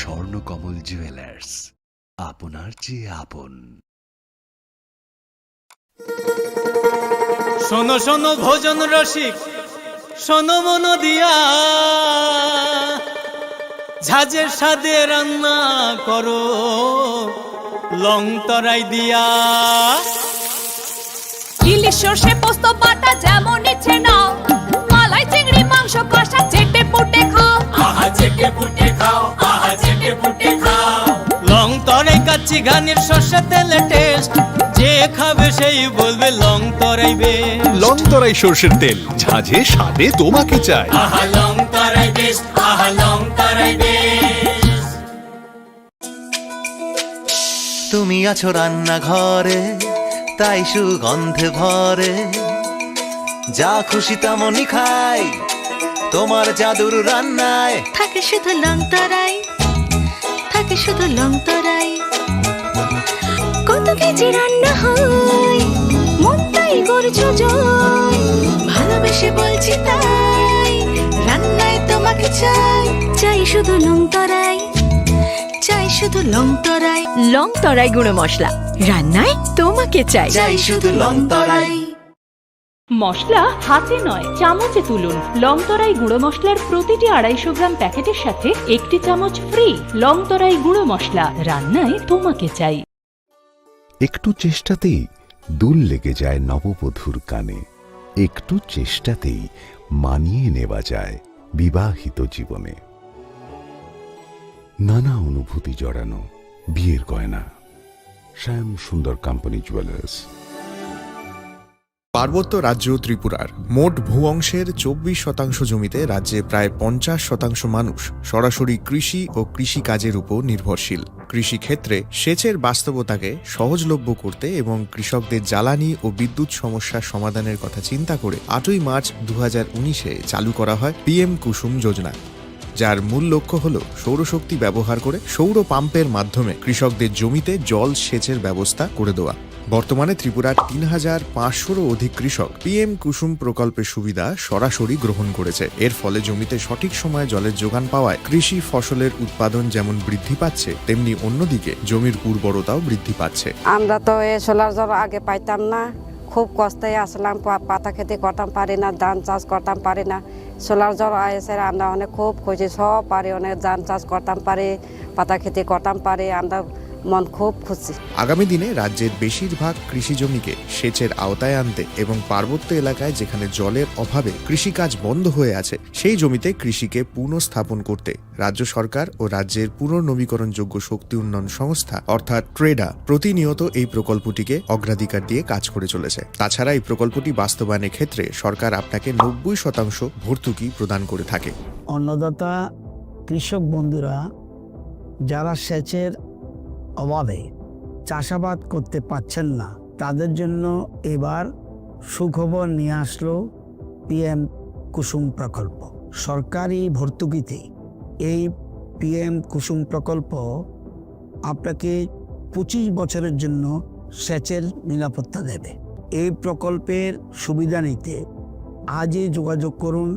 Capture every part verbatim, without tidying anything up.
স্বর্ণকমল জুয়েলার্স, আপনার চেয়ে আপন। শোনো শোনো ভোজন রসিক, শোনো মন দিয়া, ঝাঁঝের স্বাদে রান্না করো লং তরাই দিয়া। ইলিশ সর্ষে পোস্ত বাটা যেমন ইচ্ছে নাও, মালাই চিংড়ি মাংস কষা চেটে পুটে খাও। আহা চেটে পুটে খাও, আহা চেটে পুটে খাও। লং তরাই কাচ্চি ঘানির সর্ষে তেলে টেস্ট, যে খাবে সেই বলবে লং তরাই বেস্ট। লং তরাই সর্ষের তেল, ঝাঁঝে স্বাদে তোমাকে চাই। আহা লং তরাই বেস্ট, আহা লং তরাই বেস্ট। তুমি আছো রান্নাঘরে, তাই সুগন্ধে ভরে। যা খুশি তেমনই খাই, তোমার জাদুর রান্নায়। থাকে শুধু লং তরাই, থাকে শুধু লং তরাই। কত কেজি রান্না হয়, মনটাই করছো জয়। ভালোবেসে বলছি তাই, রান্নায় তোমাকে চাই। চাই শুধু লং তরাই, চাই শুধু লং তরাই। লং তরাই গুঁড়ো মশলা, রান্নায় তোমাকে চাই। চাই শুধু লং তরাই। মশলা হাতে নয়, চামচে তুলুন। লং তরাই গুঁড়ো মশলার প্রতিটি আড়াইশো গ্রাম প্যাকেটের সাথে একটি চামচ ফ্রি। লং তরাই গুঁড়ো মশলা, রান্নায় তোমাকে চাই। একটু চেষ্টাতেই দুল লেগে যায় নববধূর কানে, একটু চেষ্টাতেই মানিয়ে নেওয়া যায় বিবাহিত জীবনে। নানা অনুভূতি জড়ানো বিয়ের গয়না। শ্যাম সুন্দর কোম্পানি জুয়েলার্স। পার্বত্য রাজ্য ত্রিপুরার মোট ভূ অংশের চব্বিশ শতাংশ জমিতে রাজ্যে প্রায় পঞ্চাশ শতাংশ মানুষ সরাসরি কৃষি ও কৃষিকাজের উপর নির্ভরশীল। কৃষিক্ষেত্রে সেচের বাস্তবতাকে সহজলভ্য করতে এবং কৃষকদের জ্বালানি ও বিদ্যুৎ সমস্যা সমাধানের কথা চিন্তা করে আটই মার্চ দু হাজার উনিশে চালু করা হয় পিএম কুসুম যোজনা, যার মূল লক্ষ্য হল সৌরশক্তি ব্যবহার করে সৌর পাম্পের মাধ্যমে কৃষকদের জমিতে জল সেচের ব্যবস্থা করে দেওয়া। বর্তমানে ত্রিপুরার তিন হাজার পাঁচশোরও অধিক কৃষক পিএম কুসুম প্রকল্পের সুবিধা সরাসরি গ্রহণ করেছে। এর ফলে জমিতে সঠিক সময়ে জলের যোগান পাওয়ায় কৃষি ফসলের উৎপাদন যেমন বৃদ্ধি পাচ্ছে, তেমনি অন্যদিকে জমির উর্বরতাও বৃদ্ধি পাচ্ছে। আমরা তো এ সোলার জল আগে পাইতাম না, খুব কষ্টে আসলাম, পা-, পাতা খেতে করতাম পারি না, ধান চাষ করতাম পারি না। সোলার জল আইসে আমরা অনেক খুব খুশি, সব পারি, অনেক ধান চাষ করতাম পারি, পাতা খেতে করতাম পারি, আমরা মন খুব খুশি। আগামী দিনে রাজ্যের বেশিরভাগ কৃষি জমিকে সেচের আওতায় আনতে এবং পার্বত্য এলাকায় যেখানে জলের অভাবে কৃষিকাজ বন্ধ হয়ে আছে, সেই জমিতে কৃষিকে পুনঃস্থাপন করতে রাজ্য সরকার ও রাজ্যের পুনর্নবীকরণযোগ্য শক্তি উন্নয়ন সংস্থা অর্থাৎ ট্রেডা প্রতিনিয়ত এই প্রকল্পটিকে অগ্রাধিকার দিয়ে কাজ করে চলেছে। তাছাড়া এই প্রকল্পটি বাস্তবায়নের ক্ষেত্রে সরকার আপনাকে নব্বই শতাংশ ভর্তুকি প্রদান করে থাকে। অন্নদাতা কৃষক বন্ধুরা যারা সেচের অভাবে চাষাবাদ করতে পারছেন না, তাদের জন্য এবার সুখবর নিয়ে আসলো পিএম কুসুম প্রকল্প। সরকারি ভর্তুকিতে এই পিএম কুসুম প্রকল্প আপনাকে পঁচিশ বছরের জন্য সেচের নিরাপত্তা দেবে। এই প্রকল্পের সুবিধা নিতে আজই যোগাযোগ করুন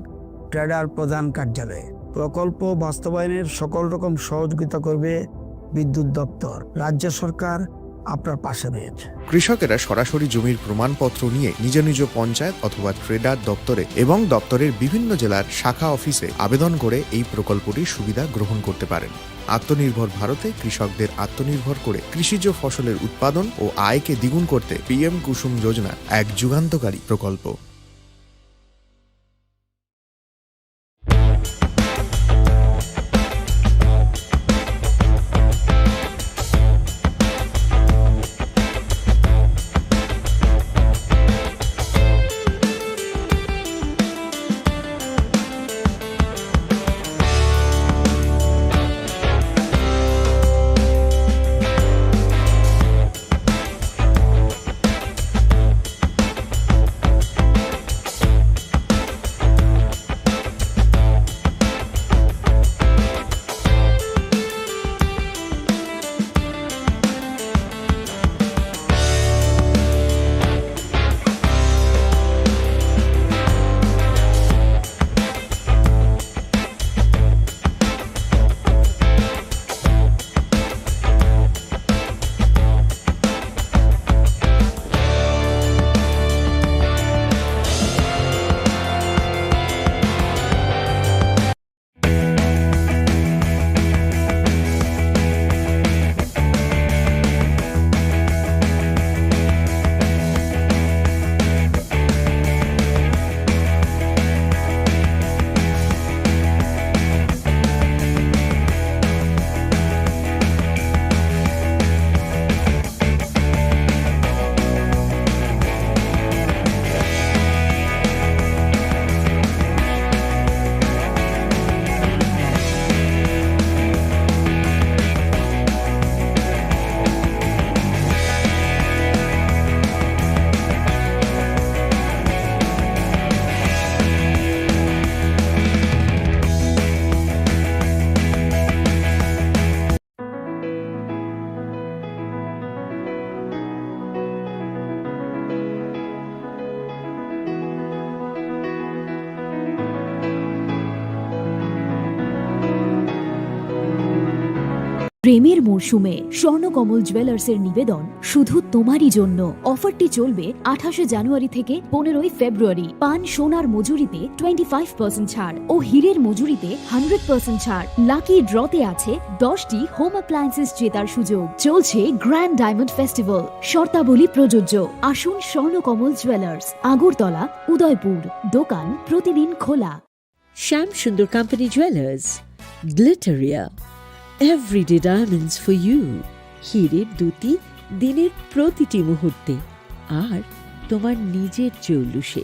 ট্রেডার প্রধান কার্যালয়ে। প্রকল্প বাস্তবায়নের সকল রকম সহযোগিতা করবে বিদ্যুৎ দপ্তর। রাজ্য সরকার আপনার পাশে রয়েছে। কৃষকেরা সরাসরি জমির প্রমাণপত্র নিয়ে নিজ নিজ পঞ্চায়েত অথবা ট্রেডার দপ্তরে এবং দপ্তরের বিভিন্ন জেলার শাখা অফিসে আবেদন করে এই প্রকল্পটির সুবিধা গ্রহণ করতে পারেন। আত্মনির্ভর ভারতে কৃষকদের আত্মনির্ভর করে কৃষিজ ফসলের উৎপাদন ও আয়কে দ্বিগুণ করতে পিএম কুসুম যোজনা এক যুগান্তকারী প্রকল্প। প্রেমের মরশুমে স্বর্ণকমল জুয়েলার্সের নিবেদন শুধু তোমারই জন্য। অফারটি চলবে আঠাশে জানুয়ারি থেকে পনেরোই ফেব্রুয়ারি। পান সোনার মজুরিতে টোয়েন্টি ফাইভ পার্সেন্ট ছাড় ও হীরের মজুরিতে হান্ড্রেড পার্সেন্ট ছাড়। লাকি ড্রতে আছে দশটি হোম অ্যাপ্লায়েন্সেস জেতার সুযোগ। চলছে গ্র্যান্ড ডায়মন্ড ফেস্টিভ্যাল, শর্তাবলী প্রযোজ্য। আসুন স্বর্ণকমল জুয়েলার্স, আগরতলা, উদয়পুর। দোকান প্রতিদিন খোলা। শ্যাম সুন্দর কোম্পানি জুয়েলার্স, গ্লিটারিয়া, এভরিডে ডায়মন্ডস ফর ইউ। হীরের দ্যুতি দিনের প্রতিটি মুহূর্তে, আর তোমার নিজের জৌলুসে।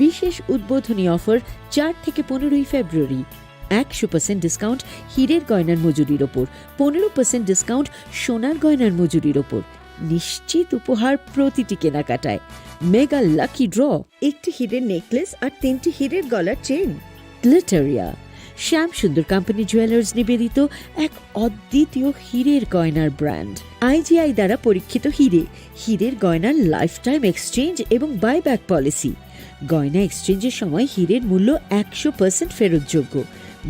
বিশেষ উদ্বোধনী অফার চার থেকে পনেরোই ফেব্রুয়ারি। একশো পার্সেন্ট ডিসকাউন্ট হীরের গয়নার মজুরির ওপর, পনেরো পার্সেন্ট ডিসকাউন্ট সোনার গয়নার মজুরির ওপর। নিশ্চিত উপহার প্রতিটি কেনাকাটায়। মেগা লাকি ড্র, একটি হীরের নেকলেস আর তিনটি হীরের গলার চেইন। গ্লিটারিয়া, শ্যাম সুন্দর কোম্পানি জুয়েলার্স নিবেদিত এক অদ্বিতীয় হীরের গয়নার ব্র্যান্ড। আইজিআই দ্বারা পরীক্ষিত হীরে, হীরের গয়নার লাইফ টাইম এক্সচেঞ্জ এবং বাইব্যাক পলিসি। গয়না এক্সচেঞ্জের সময় হীরের মূল্য একশো পার্সেন্ট ফেরতযোগ্য।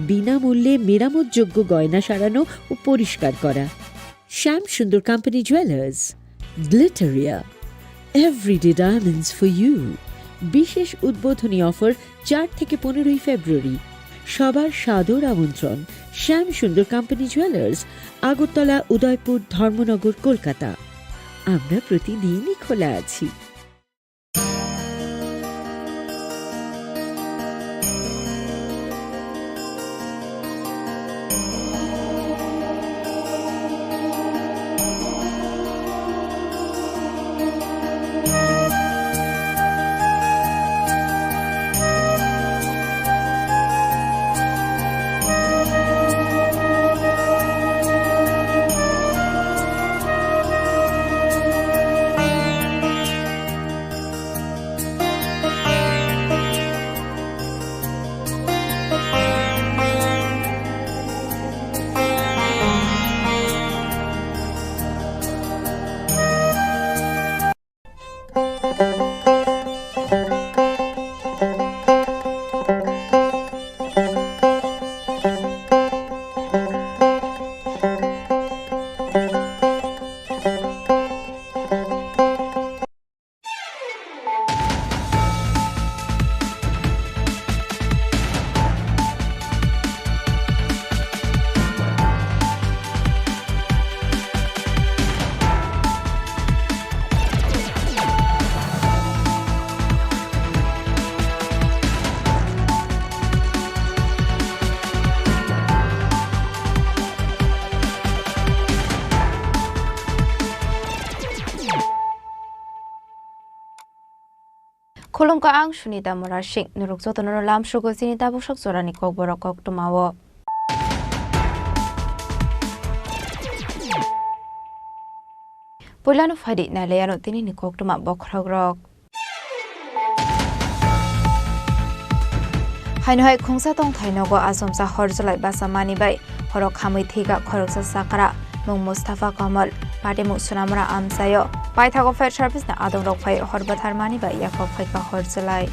বিনামূল্যে মেরামতযোগ্য গয়না সারানো ও পরিষ্কার করা। শ্যাম সুন্দর কোম্পানি জুয়েলার্স, গ্লিটারিয়া, এভরিডে ডায়মন্ডস ফর ইউ। বিশেষ উদ্বোধনী অফার চার থেকে পনেরোই ফেব্রুয়ারি। সবার সাদর আমন্ত্রণ শ্যাম সুন্দর কোম্পানি জুয়েলার্স, আগরতলা, উদয়পুর, ধর্মনগর, কলকাতা। আমরা প্রতিদিনই খোলা আছি। Khulumkha, ang Sunita Murasing. Norok jotono lamsogo chini tabuksak jorani kokborok koktwmao. Puilano phaidi nailaiano tinini koktwma bokhorokrok. Haino hai khungsa tongthai nogo achomsa hor chwlai basa mani bai horo khamwi thwikha khoroksa chakra, mung Mustafa Kamal, patimung Sunamura amchaio. Paithago fire service ni adongrok phai hor bwtharmani bai yaphok phaikha hor chwlai.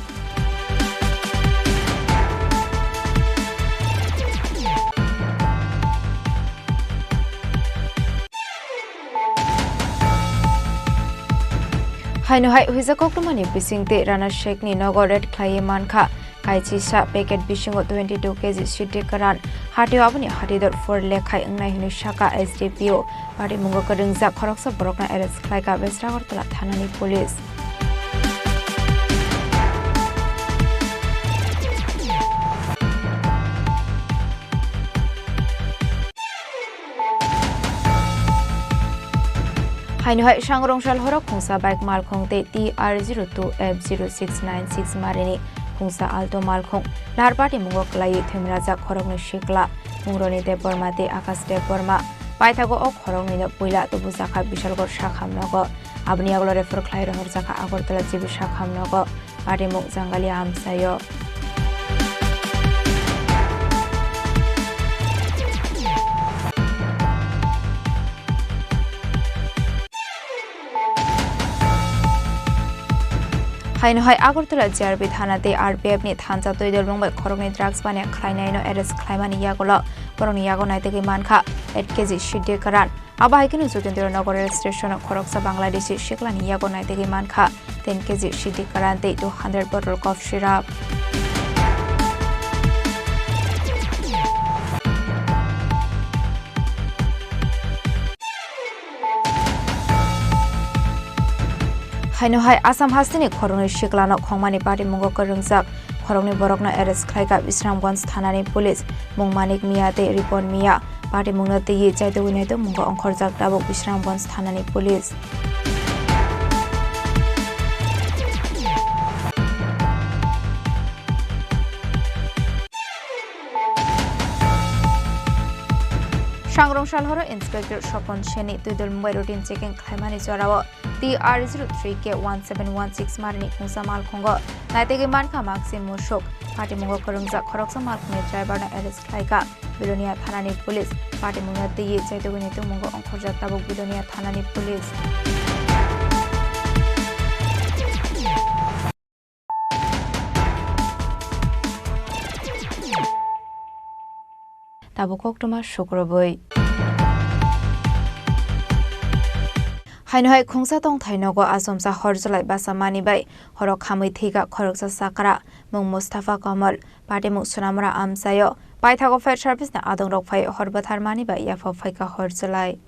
Haino hai huijak koktwmani bisingtwi Rana Sheikhni nogo raid khlaiwi mankha. Kaisisa packet bisingo twenty two K G sidi kwran. Hatio aboni hatidor phur lekhai wngnai hwnwi sakha S D P O. Patimungo kwrwngjak khoroksa borokno arrest khlaikha West Agartala thanani police. Haino hai Sangrongsal horo khungsa bike malkhung tei T R zero two F zero six nine six marini khungsa Alto malkhung Larpati mungo kwlaiwi thwimrajak khoroknwi sikla Mungroni Debbarma tei Akash Debbarma. Paithago o khoroknwino puila tubujakha Bishalgarh sakham nogo. Aboni yagulo refer khlai rohorjakha Agartala G B sakham nogo. Patimung Jangalia amchaio. Haino hai Agartala G R B thana tei R P F ni thansa twi dolmung bai khoroknwi drugs baniya khlainaino arrest khlaimani yagulo borokni yago naitugwi mankha. eight K G siddi karan. Abo hai kheno Jotendra Nagar rail station o khoroksa Bangladeshi siklani yago naitegwi mankha ten K G siddi karan tei two hundred bottle cough syrup. Haino hai Assam hasteni khoroknwi siklano khongmani patimungo kwrwngjak khoroknwi borokno arrest khlaikha Bisramganj thanani police, mung Manik Miya tei Ripon Miya. Patimungno twiwi chaitugwi naitukmungo ongkhorjak tabuk Bisramganj thanani police. Sangrong Salhoro Inspector Sopon Seni twidul mungbai routine checking khlaimani jorao T R zero three K one seven one six marini khungsa malkhungo naitegwi mankha makse musuk. Patimungo kwrwngjak khoroksa malkhungni driver no arrest khlaikha Bilonia thanani police. Patimungno twiwi chaitugwi naitukmungo ongkhorjak tabuk Bilonia thanani police. Tabuk koktwma sukrubwi. Haino hai khungsa tongthai nogo achomsa hor jwlai basa mani bai horo khamwi thwikha khoroksa chakra, mung Mustafa Kamal, patimung Sunamura amchaio. Paithago fire service ni adongrok phai hor bwtharmani bai yaphao phaikha hor jwlai.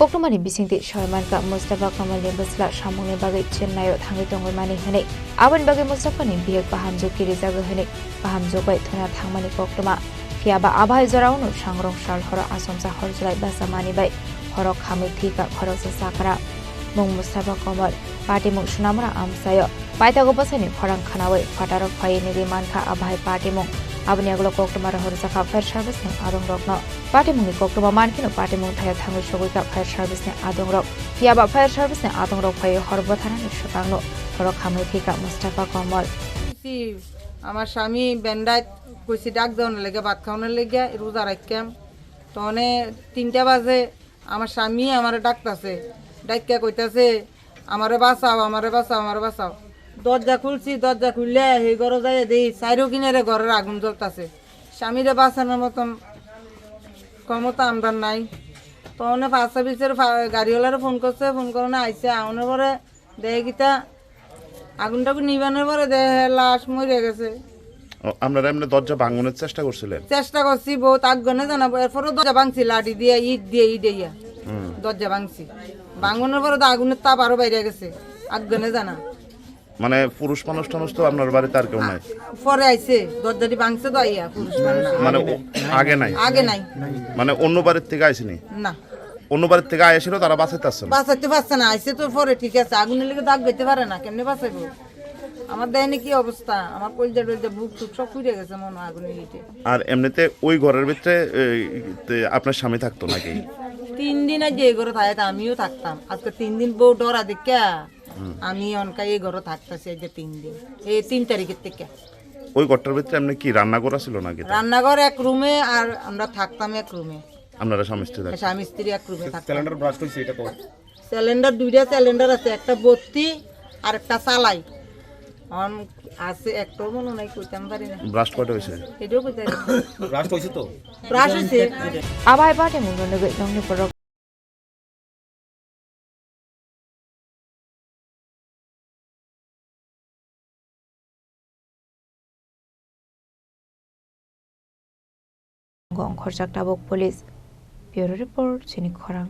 Koktwmani bisingtwi soi mankha Mustafa Kamalni bwsla samungni bagwi Chennai-o thangwi tongwi mani hwnwi. Aboni bagwi Mustafani bihik bahamjwk kirijago hwnwi bahamjwk bai thwna thangmani koktwma. Phiya ba abo hai jorao no sangrong sal horo achomsa hor jwlai basa mani bai horo khamwi thwikha khoroksa chakra. Mung Mustafa Kamal, patimung Sunamura amchaio. Paithago bwsaini khorang khwnawi phataro phaiwi nigwi mankha abo hai patimung. Aboni yagulo koktwma rohorjakha fire service ni adongrokno. Patimungni koktwma mankheno patimung thaya thangwi sogwikha fire service ni adongrok. Phiya ba fire service ni adongrok phaiwi hor bwtharnani swkangno horo khamwi thwikha Mustafa Kamal. আমার স্বামী বেন্ডায় কইছি ডাক দেওয়ার লেগে, ভাত খাওয়ানোর লেগে, রোজা রাখতাম। তনে তিনটা বাজে আমার স্বামী আমারে ডাকতাছে, ডাকিয়া কইতাছে, "আমারে বাঁচাও, আমারে বাঁচাও, আমারে বাঁচাও।" দরজা খুলছি, দরজা খুললে এই ঘরে যাইয়া দেখি চাইরো কিনারে ঘরের আগুন জ্বলতাছে। স্বামীরে বাঁচানোর মতন ক্ষমতা আমরার নাই। তনে ফায়ার সার্ভিসের ফা-, গাড়িওয়ালারে ফোন করছে, ফোন করানো আইছে, আউনের পরে দেখে কিতা আগুন টাগুন নিবানোর পরে দেখে লাশ মরে গেছে। ও, আপনারা এমনি দরজা ভাঙনের চেষ্টা করছিলেন? চেষ্টা করছি বহুত, আগুনে জানা, এরপরে দরজা ভাঙছি লাঠি দিয়ে, ইট দিয়ে, ইট দিয়ে হুম। দরজা ভাঙছি। ভাঙনের পরে তো আগুনের তাপ আরো বাইরে গেছে, আগুনে জানা। মানে পুরুষ মানুষ টানুষ তো আপনার বাড়িতে আর কেউ নাই? পরে আইছে, দরজাটি ভাঙছে তো আইয়া পুরুষ মানুষ। মানে ও-, আগে নাই? আগে নাই। মানে অন্য বাড়ির থেকে আইসেনি? না। অন্য বাড়ির থেকে আইসেনি, তারা বাঁচাইতে আসছে না? বাঁচাইতে পারছে না, আইসে তো পরে ঠিক আছে, আগুনের লেগে দাগ গইতে পারে না, কেমনে বাঁচাইবো? আমার দেয়নি কি অবস্থা, আমার কলজা টলজা বুক টুক সব পুড়ে গেছে মনে হয় আগুনের হিটে। আর এমনিতে ওই ঘরের ভিতরে, এই, তে আপনার স্বামী থাকতো নাকি? তিন দিন আগে এই ঘরে থাকে, তা আমিও থাকতাম। আজকে তিন দিন বউ ডরা দেখা হুম। আমি অনকা এই ঘরে থাকতেছি এই যে তিন দিন, এই তিন তারিখের থেকে। ওই ঘরটার ভিতরে এমনি কি রান্নাঘর ছিল নাকি? রান্নাঘর এক রুমে আর আমরা থাকতাম এক রুমে। আপনারা স্বামী স্ত্রী থাকতেন? স্বামী স্ত্রী এক রুমে থাকতাম। সিলিন্ডার ব্লাস্ট হয়েছে এটা তো? সিলিন্ডার, দুইটা সিলিন্ডার আছে, একটা ভর্তি আর একটা চালাই। অন আছে, একটাও মনে নাই, কইতাম পারি না। ব্লাস্ট কয়টা হয়েছে? এটাও কইতে পারি না। ব্লাস্ট হয়েছে তো? ব্লাস্ট হয়েছে। Abai patimungno nugwi nongni borok. Ongkhorjak tabuk police. Bureau report, chini khorang.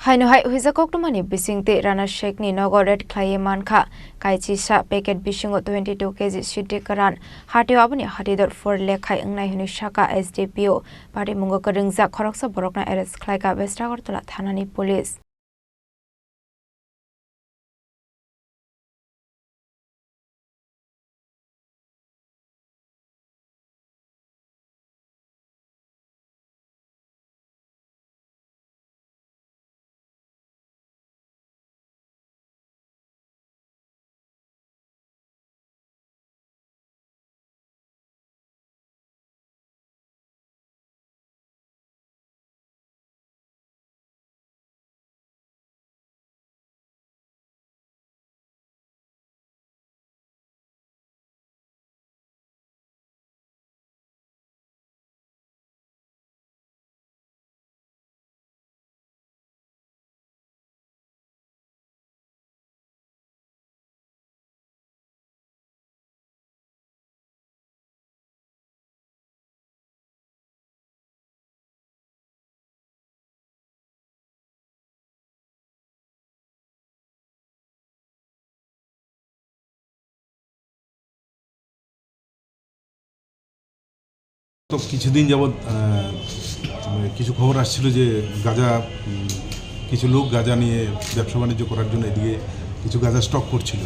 Haino hai huijak koktwmani bisingtwi Rana Sheikhni nogo raid khlaiwi mankha kaichisa packet bisingo twenty two K G siddi kwran. Hatio aboni hatidor phor lekhai wngnai hwnwi sakha S D P O. Patimungo kwrwngjak khoroksa borokno arrest khlaikha West Agartala thanani police. তো কিছুদিন যাবৎ, আহ, মানে কিছু খবর আসছিল যে গাঁজা, উম, কিছু লোক গাঁজা নিয়ে ব্যবসা বাণিজ্য করার জন্য এদিকে কিছু গাঁজা স্টক করছিল।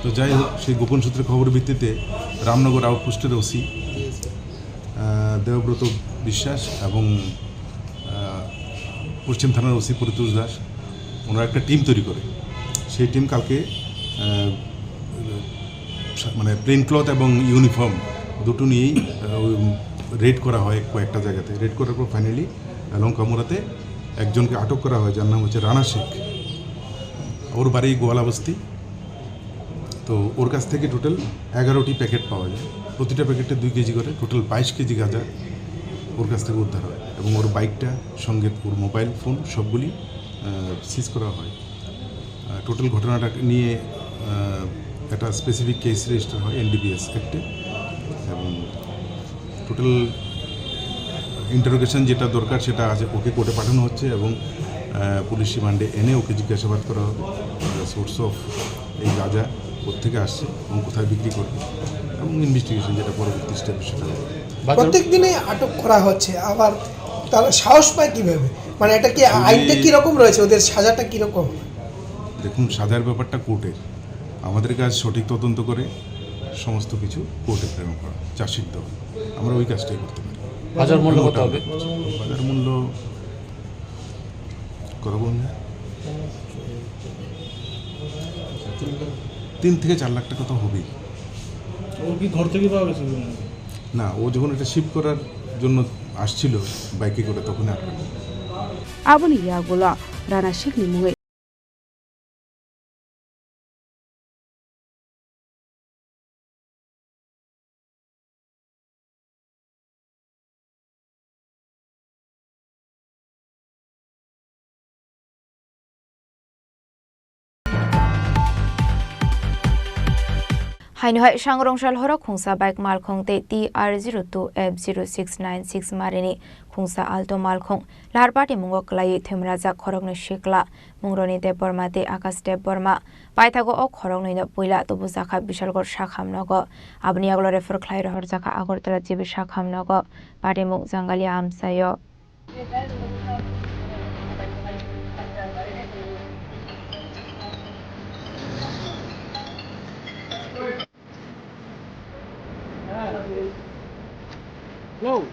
তো যাই হোক, সেই গোপন সূত্রে খবর ভিত্তিতে রামনগর আউটপোস্টের ওসি, আহ, দেবব্রত বিশ্বাস এবং, আহ, পশ্চিম থানার ওসি পরিতোষ দাস, ওনারা একটা টিম তৈরি করে। সেই টিম কালকে, আহ, মানে প্লেন ক্লথ এবং ইউনিফর্ম দুটো নিয়েই, আহ, ওই রেড করা হয় কয়েকটা জায়গাতে। রেড করার পর ফাইনালি লঙ্কামুড়াতে একজনকে আটক করা হয়, যার নাম হচ্ছে রানা শেখ। ওর বাড়ি গোয়ালাবস্তি। তো ওর কাছ থেকে টোটাল এগারোটি প্যাকেট পাওয়া যায়, প্রতিটা প্যাকেটে দুই কেজি করে, টোটাল বাইশ কেজি গাঁজা ওর কাছ থেকে উদ্ধার হয় এবং ওর বাইকটা সঙ্গে ওর মোবাইল ফোন সবগুলি, আহ, সিজ করা হয়। আহ, টোটাল ঘটনাটা নিয়ে, আহ, একটা স্পেসিফিক কেস রেজিস্টার হয় এনডিপিএস অ্যাক্টে এবং টোটাল ইন্টারোগেশন যেটা দরকার সেটা আজ ওকে কোর্টে পাঠানো হচ্ছে এবং, আহ, পুলিশ রিমান্ডে এনে ওকে জিজ্ঞাসাবাদ করা হবে, সোর্স অফ এই গাঁজা কোথেকে আসছে এবং কোথায় বিক্রি করবে এবং ইনভেস্টিগেশন যেটা পরবর্তী স্টেপ সেটা হবে। বাজার প্রত্যেক দিনে আটক করা হচ্ছে, আবার তারা সাহস পায় কিভাবে? মানে এটা কি, আইনটা কিরকম রয়েছে, ওদের সাজাটা কিরকম? দেখুন, সাজার ব্যাপারটা কোর্টের, আমাদের কাজ সঠিক তদন্ত করে সমস্ত কিছু কোর্টে প্রেরণ করা, চার্জশিট দেওয়া, আমরা ওই কাজটাই করতে পারি। বাজার মূল্য কত হবে? বাজার মূল্য কত বলুন? তিন থেকে চার লাখ টাকা তো হবেই। ও কি ঘর থেকে পাওয়া গেছে? না, ও যখন এটা শিফট করার জন্য আসছিল বাইকে করে, তখনই আটকা পড়ে। Aboni yagulo Rana Sheikhni mungwi. Haino hai Sangrongsa Lhoro khungsa bike malkhung tei T R zero two F zero six nine six marini khungsa Alto malkhung lahar patimungo kwlaiwi thwimrajak khoroknwi sikla Mungroni Debbarma tei Akash Debbarma. Paithago o khoroknwino puila tubujakha Bishalgarh sakham nogo. Aboni yagulo refer khlai rohorjakha Agartala G B sakham nogo. Patimung Jangalia amchaio. Hello.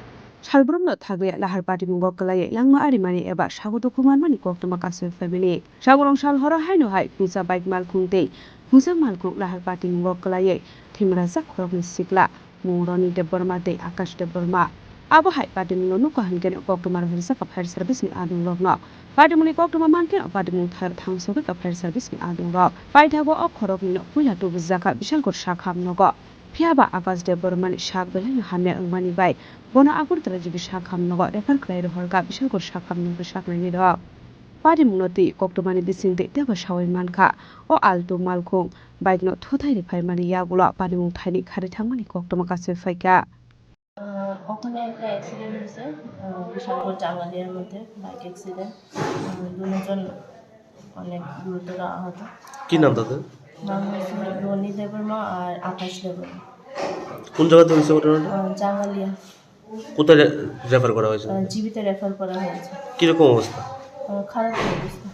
Salbrumno thagwi lahar patimungo kwlaiwi langma arimani eba sago dukhu manmani koktwma kasui family. Sago rong sal horo haino hai khungsa bike malkhung tei khungsa malkhung lahar patimungo kwlaiwi thwimrajak khoroknwi sikla Mungroni Debbarma tei Akash Debbarma. Abo hai patimungno nukha hinkhe koktwma rohorjakha fire service ni adungrokno. Patimungni koktwma mankhe patimung thar thangsogwi kha fire service ni adungrok. Paithago o khoroknwino puila tubujakha Bishalgarh sakham nogo. Phiyaba Akash Debbarmani sak belai no hamya wngmani bai bono Agartala G B sakham nogo refer khlai rohorkha Bishalgarh sakham nogni saknaini rok. Patimungno twi koktwmani bisingtwi teibo sawi mankha. O Alto malkhung bike no thuthai riphaimani yagulo patimung thaini kharwi thangmani koktwma kasui phaikha. আহ, ওখানে একটা অ্যাক্সিডেন্ট হয়েছে, আহ, বিশালগড় জাঙ্গালিয়ার মধ্যে bike accident. আহ, দুজন অনেক গুরুতর আহত। কি নাম তাদের? নাম হচ্ছে রনি দেববর্মা আর আকাশ দেববর্মা। কোন জায়গাতে হয়েছে ঘটনাটা? আহ, জাঙ্গালিয়া। কোথায় রে-, রেফার করা হয়েছে? আহ, জিবিতে রেফার করা হয়েছে। কিরকম অবস্থা? আহ, খারাপ অবস্থা।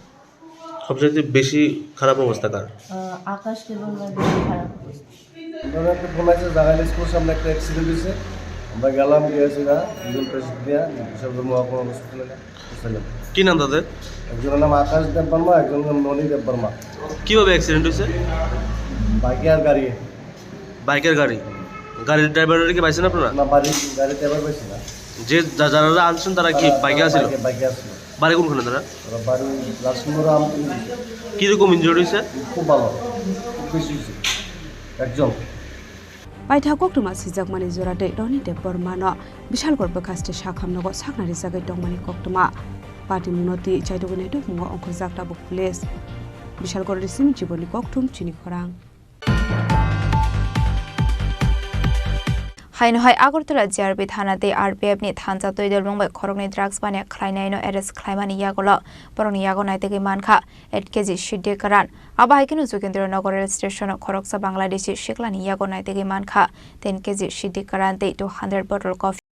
সবচেয়ে বেশি খারাপ অবস্থা কার? আহ, আকাশ দেববর্মার বেশি খারাপ অবস্থা। আমরা একটা ফোন আছে, জাগাইল স্কুল সামনে একটা অ্যাক্সিডেন্ট হয়েছে, আমরা গেলাম, গিয়েছি না, দুজন পেশেন্ট নিয়ে বিশালগড় মহকুমা হসপিটালে বুঝলেন। কি নাম তাদের? একজনের নাম আকাশ দেববর্মা, একজনের নাম ননী দেববর্মা। কিভাবে অ্যাক্সিডেন্ট হয়েছে? বাইকে আর গাড়ি। বাইকের গাড়ি? গাড়ির ড্রাইভারকে পাইছেন আপনারা? না, বাড়ি, গাড়ির ড্রাইভার পাইছি না। যে যা-, যারা আনছেন তারা কি তারা, বাইকে তারা আসছিল? বাইকে, বাইকে আসছিল। বাড়ি কোনখানে তারা? ওরা বাড়ি লালসিংহ রাম। কিরকম ইনজুরি হয়েছে? খুব ভালো, খুব বেশি হয়েছে। একজন। Paitha koktwma swijakmani jora tei Roni Debbarmano Bishalgarh bwkhaste sakham nogo sakna rijagwi tongmani koktwma. Patimungno twi chaitugwi naitugmungo ongkhorjak tabuk police. Bishalgarh risimi jiboni kokthum chini khorang. Haino hai Agartala G R P thana tei R P F ni thansa twi dolmung bai khoroknwi drugs baniya khlainaino arrest khlaimani yagulo borokni yago naitugwi mankha eight K G siddi kwran. Abo hai kheno Jokendra Nagar rail station o khoroksa Bangladeshi siklani yago naitugwi mankha ten K G siddi kwran tei two hundred bottle coffee.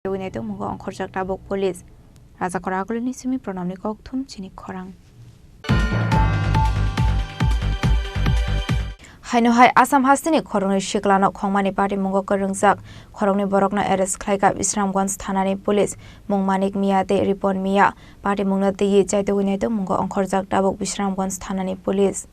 Tei naitok mungo ongkhorjak tabuk police. Rajakora Agulini simi Pranamni kokthum chini khorang. Haino hai Assam hasteni khoroknwi siklano khongmani party mungo kwrwngjak khoroknwi borokno arrest khlaikha Bisramganj thanani police, mung Manik Miya tei Ripon Miya. Party mungno twiwi chaitugwi naitok mungo ongkhorjak tabuk Bisramganj thanani police.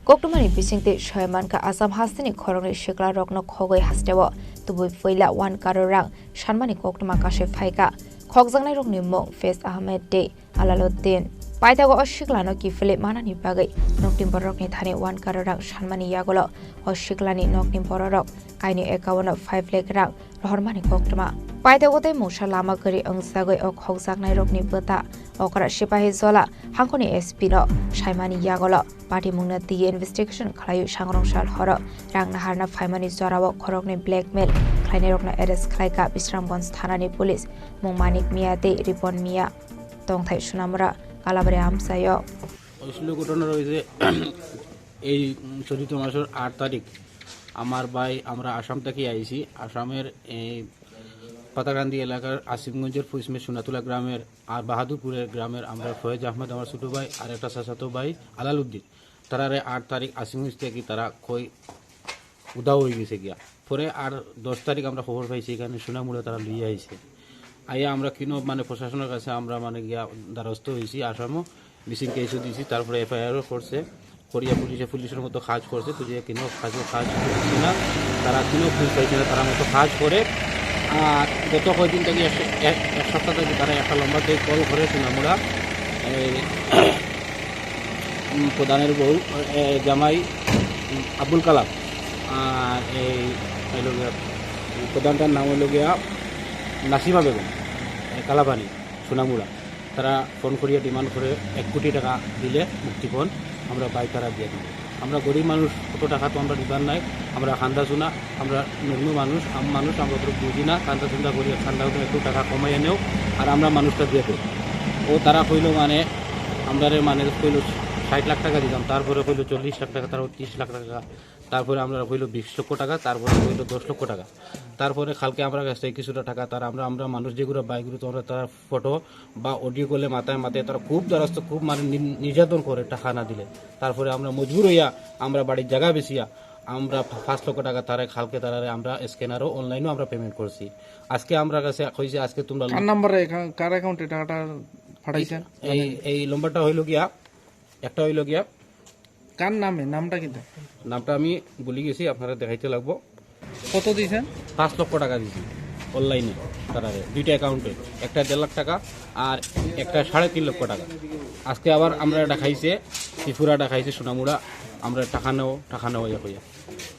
Koktwmani bisingtwi soi mankha Assam hasteni khoroknwi siklarokno khogwi hasteo tubui puila one crore rang sanmani koktwma kasui phaikha. Khokjaknairokni mung Faiz Ahmed tei Alaluddin. Paithago o siklano kiphilwi manani bagwi nokni bororokni thani one crore rang sanmani yagulo o siklani nokni bororok kaini account-o five lakh rang rohormani koktwma. Paithago tei mungsa lama kwrwi wngjagwi o khokjaknairokni bwta okra sipahi jola hangkhoni S P no saimani yagulo party mungno twiwi investigation khlaiwi sangrong sal horo rang naharna phaimani jorao khoroknwi blackmail khlainairokno arrest khlaikha Bisramganj thanani police, mung Manik Miya tei Ripon Miya. Tongthai Sunamura, Kalabari amchaio. আসলে ঘটনা রয়েছে এই, উম, চলিত মাসের আট তারিখ আমার ভাই, আমরা আসাম থেকে আইছি। আসামের এই পাথারকান্দি এলাকার আসিমগঞ্জের পশ্চিমে সোনাতুলা গ্রামের আর বাহাদুরপুরের গ্রামের আমরা ফয়েজ আহমেদ, আমার ছোট ভাই, আর একটা চাচাতো ভাই আলালউদ্দিন। তারারে আট তারিখ আসিমগঞ্জ থেকে তারা কই উধাও হয়ে গেছে গিয়া। পরে আর দশ তারিখ আমরা খবর পাইছি এখানে সোনামুড়া তারা লইয়া আইছে। আইয়া আমরা কিনো মানে প্রশাসনের কাছে আমরা মানে গিয়া দ্বারস্থ হইছি, আসামও মিসিং কেসও দিছি, তারপরে এফআইআরও করছে, করিয়া পুলিশে পুলিশের মতো কাজ করছে, তো যে কিনো কাজও কাজ করছে না, তারা কিনো খুঁজ পাইছে না, তারা মতো কাজ করে। আর গত কয়দিন থেকে এক, এক, এক সপ্তাহ থেকে তারা একটা লম্বা ডে কল করে সোনামুড়া, এই, উম, প্রধানের বউ, এ, জামাই, উম, আব্দুল কালাম। আর এই হইল গিয়া, প্রধানটার নাম হইল গিয়া নাসিমা বেগম, এ, কালাপানি, সোনামুড়া। তারা ফোন করিয়া ডিমান্ড করে এক কোটি টাকা দিলে মুক্তিপণ আমরা বাইক তারা দিয়ে দিব। আমরা গরিব মানুষ, অত টাকা তো আমরা দিবার নাই, আমরা খান্দা চুনা, আমরা নগ্ন মানুষ, আম মানুষ, আমরা তো বুঝি না, খান্দা চুন্দা করি, খান্দা তো একটু টাকা কমাইয়া নেও, আর আমরা মানুষটা দিয়ে দেব। ও তারা কইলো মানে, আমরা মানে কইলো ষাট লাখ টাকা দিতাম, তারপরে কইলো চল্লিশ লাখ টাকা, তারপর ত্রিশ লাখ টাকা, তারপরে আমরা কইলো বিশ লক্ষ টাকা, তারপরে কইলো দশ লক্ষ টাকা। তারপরে কালকে আমরা কাছ থেকে কিছুটা টাকা তারা, আমরা, আমরা মানুষ যেগুলো বাইকগুলো, তোমরা তারা ফটো বা অডিও কলে মাথায় মাথায় তারা খুব দ্বারস্থ, খুব মানে নি-, নির্যাতন করে টাকা না দিলে। তারপরে আমরা মজবুর হইয়া আমরা বাড়ির জায়গা বেচিয়া আমরা পা-, পাঁচ লক্ষ টাকা তারা কালকে তারারে আমরা স্ক্যানারও অনলাইনেও আমরা পেমেন্ট করছি। আজকে আমরা কাছে কইছে আজকে তোমরা কার নাম্বারে এখা-, কার অ্যাকাউন্টে টাকাটা পাঠাইছেন? এই, এই নম্বরটা হইল গিয়া, একটা হইল গিয়া কার নামে? নামটা কিন্তু? নামটা আমি ভুলি গেছি, আপনারা দেখাইতে লাগবো। কত দিছেন? পাঁচ লক্ষ টাকা দিছি অনলাইনে তারারে, দুইটা অ্যাকাউন্টে, একটা দেড় লাখ টাকা আর একটা সাড়ে তিন লক্ষ টাকা। আজকে আবার আমরা দেখাইছে, ত্রিপুরা দেখাইছে, সোনামুড়া, আমরা টাকা নেও, টাকা নেও ইয়া কইয়া।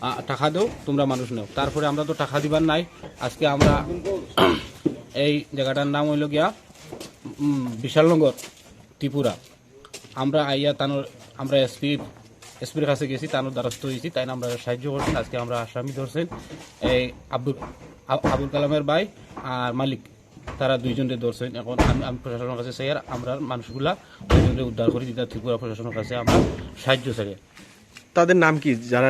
আ, টাকা দেও, তোমরা মানুষ নেও। তারপরে আমরা তো টাকা দিবার নাই। আজকে আমরা এই জায়গাটার নাম হইল গিয়া, উম, বিশালনগর, ত্রিপুরা। আমরা আইয়া তানোর, আমরা এসপি, এসপির কাছে গেছি, তানোর দ্বারস্থ হয়েছি, তাই না আমরা সাহায্য করছেন। আজকে আমরা আসামি ধরছেন, এই আব্দুল, আ-, আবুল কালামের ভাই আর মালিক, তারা দুইজনকে ধরছেন। এখন আমি, আমি প্রশাসনের কাছে চাই, আর আমরা মানুষগুলা দুইজনকে উদ্ধার করে দিতে ত্রিপুরা প্রশাসনের কাছে আমরা সাহায্য চাই। তাদের নাম কি, যারা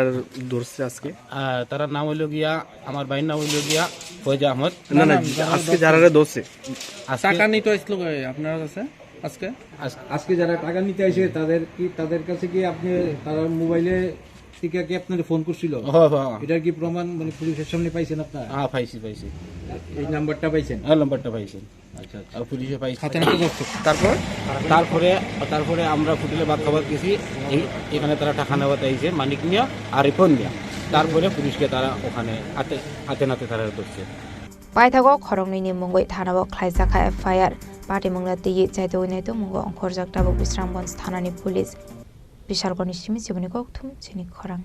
ধরছে আজকে? আহ, তার নাম হইল গিয়া, আমার ভাইয়ের নাম হইল গিয়া ফয়েজ আহমদ। না, না, না, আজকে যারা ধরছে। আজকে টাকা নিতে আসলো কই আপনার কাছে আজকে? আজ-, আজকে যারা টাকা নিতে আসে, তাদের কি, তাদের কাছে কি আপনি, তারা মোবাইলে থেকে কি আপনার ফোন করছিল? হ্যাঁ, হ্যাঁ, হ্যাঁ। এটার কি প্রমাণ, মানে, পুলিশের সামনে পাইছেন আপনারা? হ্যাঁ, পাইছি, পাইছি। এই নাম্বারটা পাইছেন? হ্যাঁ, নাম্বারটা পাইছি। আচ্ছা, আচ্ছা। আর পুলিশে পাইছে। হাতে নাতে ধরছে। তারপর? তারপরে, তারপরে আমরা হোটেলে ভাত খাবার গেছি। এই, এখানে তারা টাকা নেওয়াতে আইছে, মানিক মিয়া আর রিপন মিয়া। তারপরে পুলিশকে তারা ওখানে হাতে, হাতে নাতে তারা ধরছে। Paithago khoroknwini mungwi thanao khlaijakha F I R. Patimungno twiwi chaitugwi naitukmungo ongkhorjak tabuk Bisramganj thanani police. Bishalgoni simi chiboni kokthum chini khorang.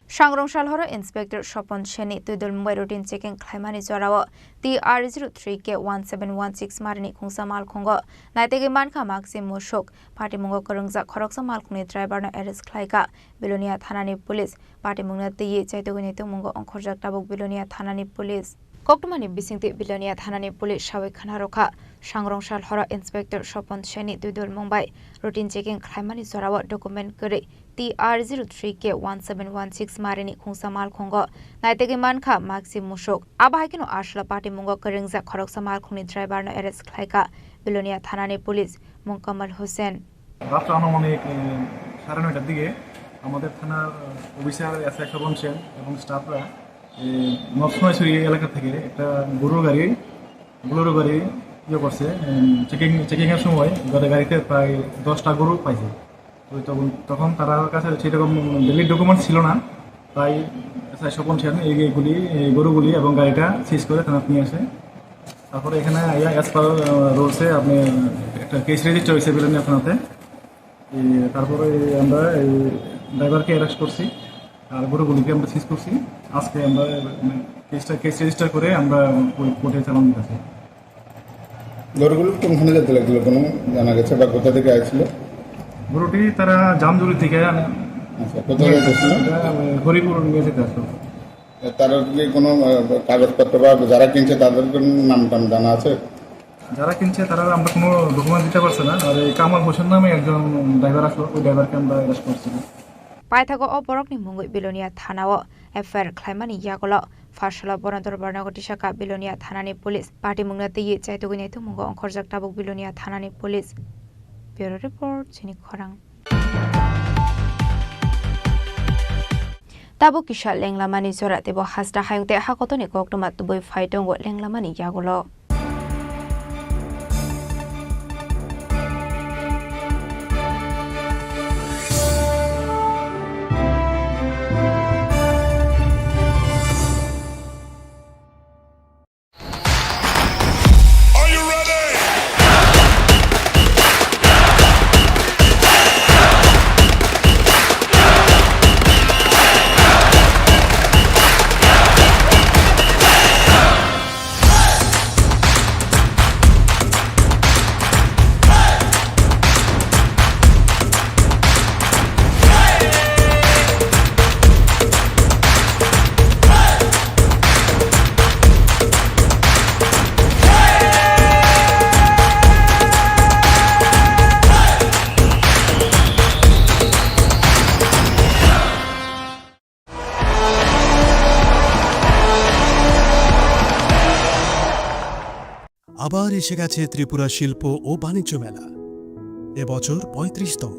Sangrong salhoro Inspector Sopon Seni twidul mungbai routine checking khlaimani jorao T R zero three K one seven one six marini khungsa malkhungo naitegwi mankha makse musuk. Patimungo kwrwngjak khoroksa malkhungni driver no arrest khlaikha Bilonia thanani police. Patimungno twiwi chaitugwi naitukmungo ongkhorjak tabuk Bilonia thanani police. Koktwmani bisingtwi Bilonia thanani police sawi khna rwkha, Sangrong salhoro Inspector Sopon Seni twidul mungbai routine checking khlaimani jorao document kwrwi T R zero three K one seven one six marini khungsa malkhungo naitugwi mankha maksi musuk. Abo hai kheno Asla patimungo kwrwngjak khoroksa malkhungni driver no arrest khlaikha Bilonia thanani police Mung Kamal Hussain. রাত আনুমানিক, এ, সাড়ে নয়টার দিকে আমাদের থানার, এ, officer SI Swapan সেন এবং স্টাফরা, এ, নকশমণি এলাকা থেকে একটা গরুর গাড়ি, বোলেরো গাড়ি ইয়ে করছে, উম, চেকিং, চেকিংয়ের সময় গাড়ি-, গাড়িতে প্রায় দশটা গরু পাইছে। তো তখন, তখন তার কাছে সেরকম ভ্যালিড ডকুমেন্টস ছিল না, তাই এসআই স্বপন সেন এই, এইগুলি, এই গরুগুলি এবং গাড়িটা সিজ করে থানাত নিয়ে আসে। তারপরে এখানে আইয়া অ্যাজ পার, আহ, রুলসে আপনি একটা কেস রেজিস্টার হয়েছে বিলোনিয়া থানাতে। এই, তারপরে আমরা এই ড্রাইভারকে অ্যারেস্ট করছি, আর গরুগুলিকে আমরা সিজ করছি। আজকে আমরা, মানে, কেসটা, কেস রেজিস্টার করে আমরা কোর্টে চালান দিতেছি। গরুগুলো কোনখানে যেতে লাগছিল, কোনো জানা গেছে বা কোথা থেকে আসছিল? গরুটি তারা জামজুড়ি থেকে আনে। আচ্ছা, কোথায় যেতে ছিল? এটা, আহ, হরিপুর নিয়ে যেতে আসলো। তার কি কোনো, আহ, কাগজপত্র বা যারা কিনছে তাদের কোনো নাম টাম জানা আছে? যারা কিনছে তারা আমরা কোনো ডকুমেন্ট দিতে পারছে না। আর এই কামাল হোসেন নামে একজন ড্রাইভার আসলো, ওই ড্রাইভারকে আমরা অ্যারেস্ট করছি। Paithago o borokni mungwi Bilonia thanao F I R khlaimani yagulo pharsalo bono dorbar nogo tisaka Bilonia thanani police patimungno twiwi chaitugwi naitukmungo ongkhorjak tabuk Bilonia thanani police. Bureau report, chini khorang. Tabuk kisa lenglamani jora teibo hasta hayung tei hakotoni koktwma tubui phai tongo lenglamani yagulo. আবার এসে গেছে ত্রিপুরা শিল্প ও বাণিজ্য মেলা, এবছর পঁয়ত্রিশতম।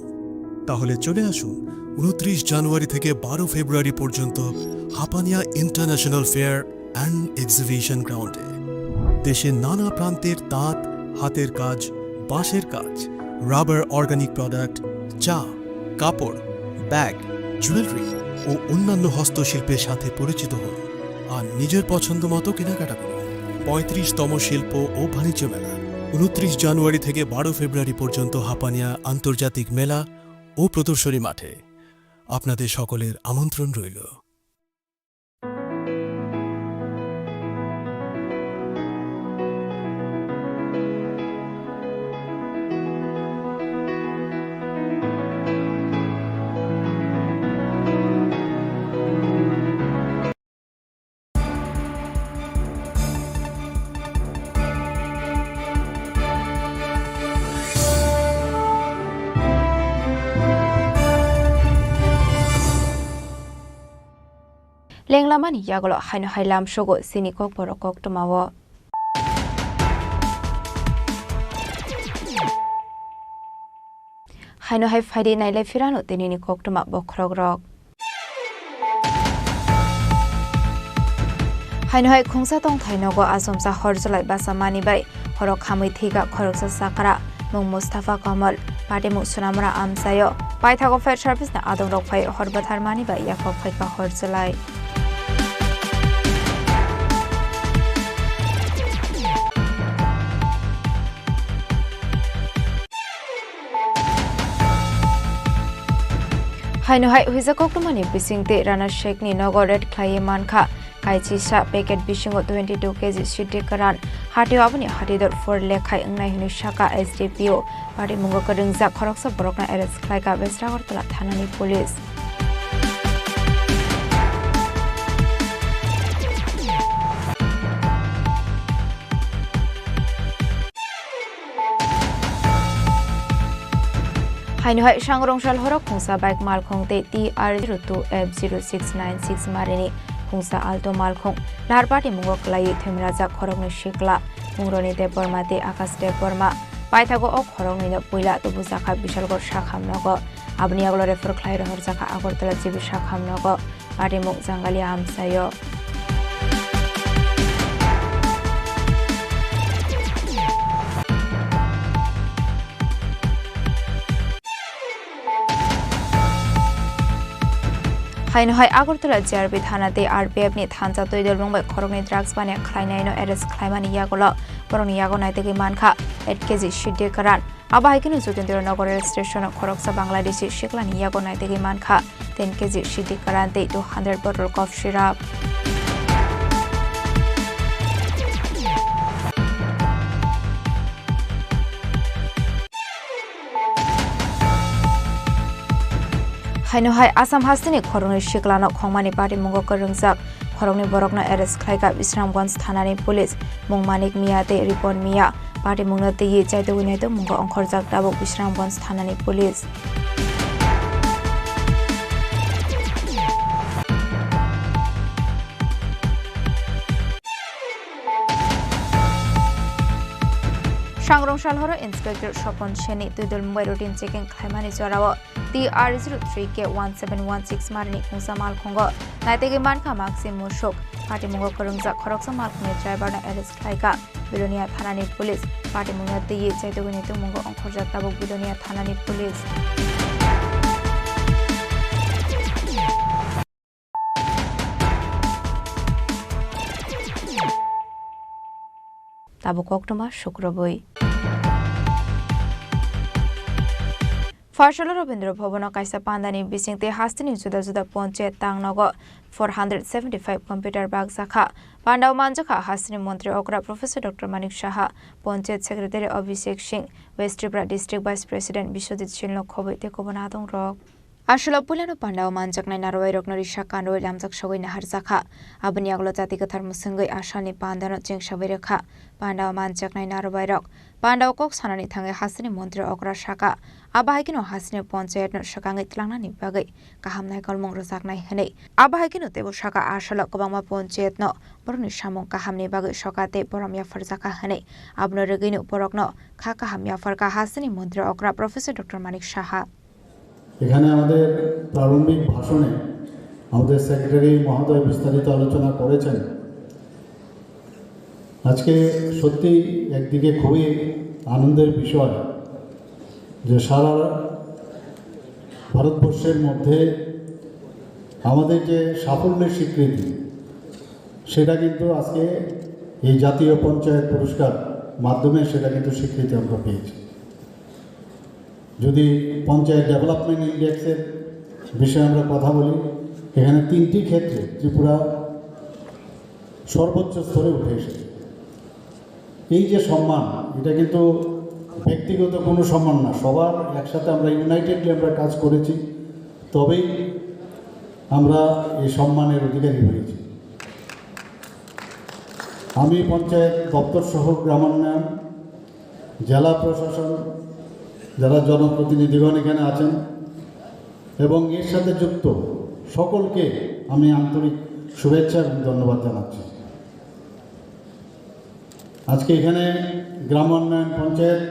তাহলে চলে আসুন ঊনত্রিশ জানুয়ারি থেকে বারো ফেব্রুয়ারি পর্যন্ত Hapania international fair and exhibition গ্রাউন্ডে। দেশের নানা প্রান্তের তাঁত, হাতের কাজ, বাঁশের কাজ, রাবার অর্গানিক প্রোডাক্ট, চা, কাপড়, ব্যাগ, জুয়েলারি ও অন্যান্য হস্তশিল্পের সাথে পরিচিত হন আর নিজের পছন্দ মতো কেনাকাটা করুন। পঁয়ত্রিশতম শিল্প ও বাণিজ্য মেলা, ঊনত্রিশ জানুয়ারি থেকে বারো ফেব্রুয়ারি পর্যন্ত হাপানিয়া আন্তর্জাতিক মেলা ও প্রদর্শনী মাঠে। আপনাদের সকলের আমন্ত্রণ রইল। Lenglamani yagulo haino hai lamsogo chini kokborok koktwmao. Haino hai phaidi nailai phirano tinini koktwma bokhorokrok. Haino hai khungsa tongthai nogo achomsa hor chwlai basa mani bai horo khamwi thwikha khoroksa chakra, mung Mustafa Kamal, patimung Sunamura amchaio. Paithago fire service ni adongrok phai hor bwtharmani bai yaphok phaikha hor chwlai. Haino hai huijak koktwmani bisingtwi Rana Sheikhni nogo raid khlaiwi mankha kaisisa packet bisingo twenty two K G siddi kwran. Hatio aboni hatidor phur lekhai wngnai hwnwi sakha S D P O. Patimungo kwrwngjak khoroksa borokno arrest khlaikha West Agartala thanani police. Haino hai sangrong sal horo khungsa bike malkhung tei T R zero two F zero six nine six marini khungsa Alto malkhung lahar patimungo kwlaiwi thwimrajak khoroknwi sikla Mungroni Debbarma tei Akash Debbarma. Paithago o khoroknwino puila tubujakha Bishalgarh sakham nogo. Aboni yagulo refer khlai rohorjakha Agartala G B sakham nogo. Patimung Jangalia amchaio. Haino hai Agartala G R B thana tei R P F ni thansa twi dolmung bai khoroknwi drugs baniya khlainaino arrest khlaimani yagulo borokni yago naitugwi mankha eight K G siddi karan. Abo hai kheno Jotendra Nagar rail station o khoroksa Bangladeshi siklani yago naitugwi mankha ten K G siddi karan tei two hundred bottle cough syrup. Haino hai Assam hasteni khoroknwi siklano khongmani patimungo kwrwngjak khoroknwi borokno arrest khlaikha Bisramganj thanani police, mung Manik Mia tei Ripon Mia. Patimungno twiwi chaitugwi naitukmungo ongkhorjak tabuk Bisramganj thanani police. Sangrong sal horo Inspector Sopon Seni twi dolmung bai routine checking khlaimani jorao T R zero three K one seven one six marini khungsa malkhungo naitugwi mankha maksi musuk. Patimungo kwrwngjak khoroksa malkhungni driver no arrest khlaikha Bilonia thanani police. Patimungno twiwi chaitugwi naitukmungo ongkhorjak tabuk Bilonia thanani police. Tabuk koktwma sukrubwi. Pharsalo Rabindra Bhavan o kaisa pandani bisingtwi hasteni juda juda ponchayat tang nogo four hundred seventy five computer bakjakha. Pandao manjakha hasteni montri okra Professor Doctor Manik Saha, ponchayat secretary Abhishek Singh, West Tripura district vice president Biswajit Singh no khobwi tei kubun adong rok. Aswlao puilano pandao manjaknai narwai rokno risa kanrwi lamjak sogwi naharjakha. Aboni yagulo jati kwthar mwswngwi asalni pandano chengsawi rwkha. Pandao manjaknai narwai rok pandao kok sanani thangwi hasteni montri okra saka, abo hai kheno hasteni ponchayatno swkangwi tlangnani bagwi kaham naikolmung rwjaknai hwnwi. Abo hai kheno teibo saka aswlao kwbangma ponchayatno borokni samung kahamni bagwi soka tei borom yapharjakha hwnwi. Abono rwgwino borokno kha kaham yapharkha hasteni montri okra Professor Doctor Manik Saha. এখানে আমাদের প্রারম্ভিক ভাষণে আমাদের সেক্রেটারি মহোদয় বিস্তারিত আলোচনা করেছেন। আজকে সত্যি একদিকে খুবই আনন্দের বিষয় যে সারা ভারতবর্ষের মধ্যে আমাদের যে সাফল্যের স্বীকৃতি, সেটা কিন্তু আজকে এই জাতীয় পঞ্চায়েত পুরস্কার মাধ্যমে সেটা কিন্তু স্বীকৃতি আমরা পেয়েছি। যদি পঞ্চায়েত ডেভেলপমেন্ট ইন্ডেক্সের বিষয়ে আমরা কথা বলি, এখানে তিনটি ক্ষেত্রে ত্রিপুরা সর্বোচ্চ স্তরে উঠে এসেছে। এই যে সম্মান, এটা কিন্তু ব্যক্তিগত কোনো সম্মান না, সবার একসাথে আমরা ইউনাইটেডলি আমরা কাজ করেছি, তবেই আমরা এই সম্মানের অধিকারী হয়েছি। আমি পঞ্চায়েত দপ্তর সহ গ্রামোন্নয়ন, জেলা প্রশাসন, যারা জনপ্রতিনিধিগণ এখানে আছেন এবং এর সাথে যুক্ত সকলকে আমি আন্তরিক শুভেচ্ছা এবং ধন্যবাদ জানাচ্ছি। আজকে এখানে গ্রাম উন্নয়ন পঞ্চায়েত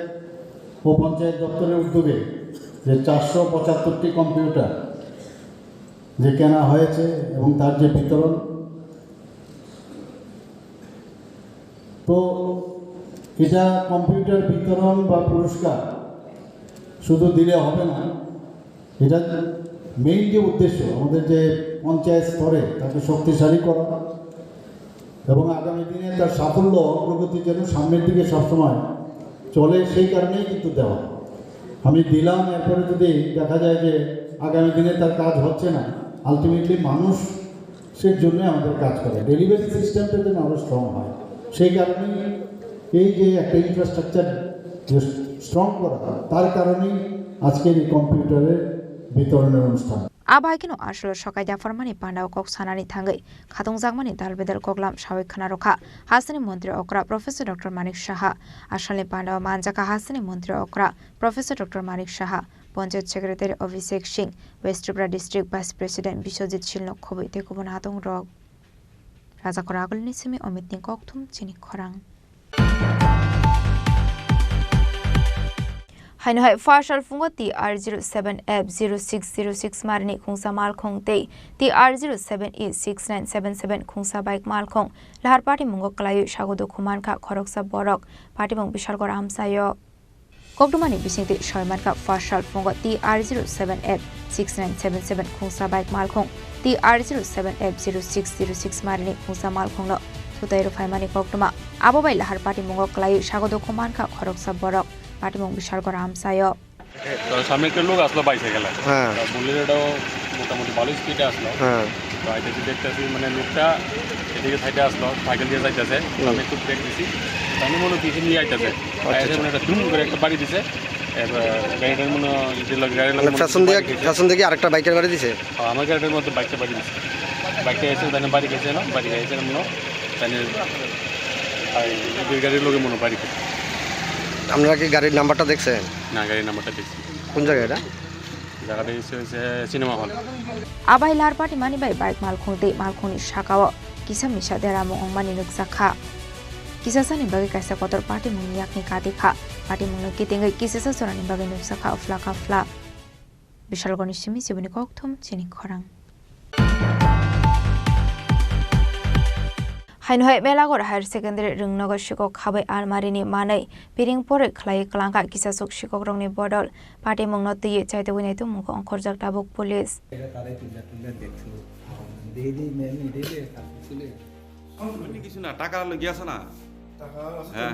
ও পঞ্চায়েত দপ্তরের উদ্যোগে যে চারশো পঁচাত্তরটি কম্পিউটার যে কেনা হয়েছে এবং তার যে বিতরণ, তো এটা কম্পিউটার বিতরণ বা পুরস্কার শুধু দিলে হবে না, এটা মেইন যে উদ্দেশ্য আমাদের যে পঞ্চায়েত স্তরে তাকে শক্তিশালী করা এবং আগামী দিনে তার সাফল্য অগ্রগতি যেন সামনের দিকে সবসময় চলে, সেই কারণেই কিন্তু দেওয়া। আমি দিলাম, এরপরে যদি দেখা যায় যে আগামী দিনে তার কাজ হচ্ছে না, আলটিমেটলি মানুষের জন্য আমাদের কাজ করে, ডেলিভারি সিস্টেমটা যেন আরও স্ট্রং হয়। সেই কারণেই এই যে একটা ইনফ্রাস্ট্রাকচার যে স্ট্রং করা, তার কারণেই আজকের এই কম্পিউটারের বিতরণের অনুষ্ঠান। Abo hai kheno aswlao sokai yapharmani pandao kok sanani thangwi khatungjakmani dal bedal koklam sawi khna rwkha hasteni montri okra Professor Doctor Manik Saha. Aswlani pandao manjakha hasteni montri okra Professor Doctor Manik Saha. Panchayat Secretary Abhishek Singh, West Tripura District Vice President Biswajit Silno khobwi tei kubun atong rok. Rajakhor agulni simi Omitni kokthum chini khorang. Haino hai first sal phungo T R zero seven F zero six zero six marini khungsa malkhung tei T R zero seven E six nine seven seven khungsa bike malkhung lahar patimungo kwlaiwi sago dukhu mankha khoroksa borok, patimung Bishalgor amchaio. Koktwmani bisingtwi soi mankha first sal phungo T R zero seven F six nine seven seven khungsa bike malkhung, T R zero seven F zero six zero six marini khungsa malkhungno sutai rwphaimani koktwma. Abo bai lahar patimungo kwlaiwi sago dukhu mankha khoroksa borok, patimung Bishalgor amchaio. তো সামনে একটা লোক আসলো বাইসাইকেলে। হ্যাঁ। তো বুলেরোটাও মোটামুটি ভালো স্পিডে আসলো। হ্যাঁ। তো আইতেছি দেখতেছি মানে লোকটা এদিকে সাইডে আসলো, সাইকেল দিয়ে যাইতেছে। হুম। আমি একটু ব্রেক দিছি। তো আমি মনে হয় পিছনে নিয়ে আইতেছে। আচ্ছা, আইসে আচ্ছা। মানে একটা ধুম করে একটা বাড়ি দিছে। এবার গাড়িটার মনে হয় ইটের লগে গাড়ির লগে মানে মনে হয় পেছন দিয়ে, বাড়ি খাইছে। পেছন দিয়ে আরেকটা বাইকের বাড়ি দিছে? হ্যাঁ, আমার গাড়িটার মধ্যে বাইকটা বাড়ি দিছে। বাইকটা এসে তাহলে বাড়ি খাইছে না, বাড়ি খাইছে না মনে হয়। তাহলে আর ইটের গাড়ির লগে মনে হয় বাড়ি খাইছে। আপনারা কি গাড়ির নাম্বারটা দেখছেন? না, গাড়ির নাম্বারটা দেখছি। কোন জায়গা এটা? জায়গাটা হচ্ছে, হচ্ছে cinema hall. Abai lahar patimani bai bike malkhung tei malkhungni sakao kisa misa deramung wngmani nukjakha. Kisasani bagwi kaisa kotor patimungni yakni kati kha. Patimungno kitingwi kisasa chorani bagwi nukjakha uphla kaphla. Bishalgorni simi chibuni kokthum chini khorang. Haino hai Melaghor Higher Secondary Rwngnogo sikok khabai almarini manwi piring poroi khlaiwi kwlangkha kisasuk sikokrokni bodol. Patimungno twiwi chaitugwi naitukmungo ongkhorjak tabuk police. এটা তারাই তুলে তুলে দেখছিল। Daily, mainly daily কাজ করছিলে। Songkron ni kisu na, taka lagi asa na. Taka asa. Heh.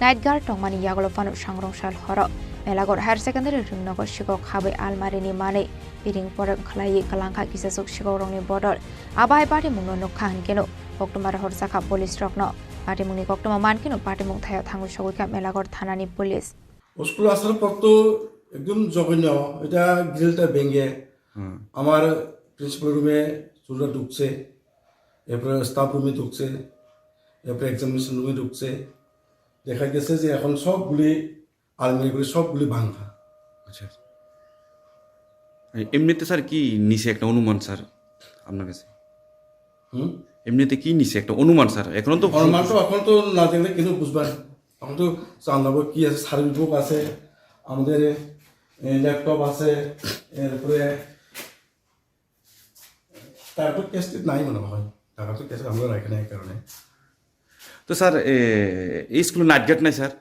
Night guard tongmani yagulo phano sangrong sal horo Melaghor Higher Secondary Rwngnogo sikok khabai almarini manwi piring poroi khlaiwi kwlangkha kisasuk sikokrokni bodol. Abo hai patimungno nukha hinkeno koktwma rohorjakha police rokno. Patimungni koktwma mankeno patimung thaio thangwi sogwikha Melaghor thanani police. School আসার পর তো একদম জঘন্য, এটা গ্রিলটা ভেঙে হুম। আমার প্রিন্সিপাল রুমে চুলটা ঢুকছে, এরপরে স্টাফ রুমে ঢুকছে, এরপরে এক্সামিনেশন রুমে ঢুকছে। দেখা গেছে যে এখন সবগুলি আলমারিগুলি সবগুলি ভাঙা। আচ্ছা। এমনিতে স্যার কি নিছে একটা অনুমান স্যার আপনার কাছে? হুম? এমনিতে কি নিছে একটা অনুমান স্যার? এখনো তো অনুমান তো এখন তো না দেখলে কিছু বুঝবেন। এখন তো চান্দাবো কি আছে, সার্ভিস বুক আছে, আমাদের, এ, ল্যাপটপ আছে, এরপরে তার তো ক্যাশ নাই মনে হয়, টাকা তো ক্যাশ আমরা রাখি না এই কারণে। তো স্যার, এ, এই স্কুলে নাইট গার্ড নাই স্যার?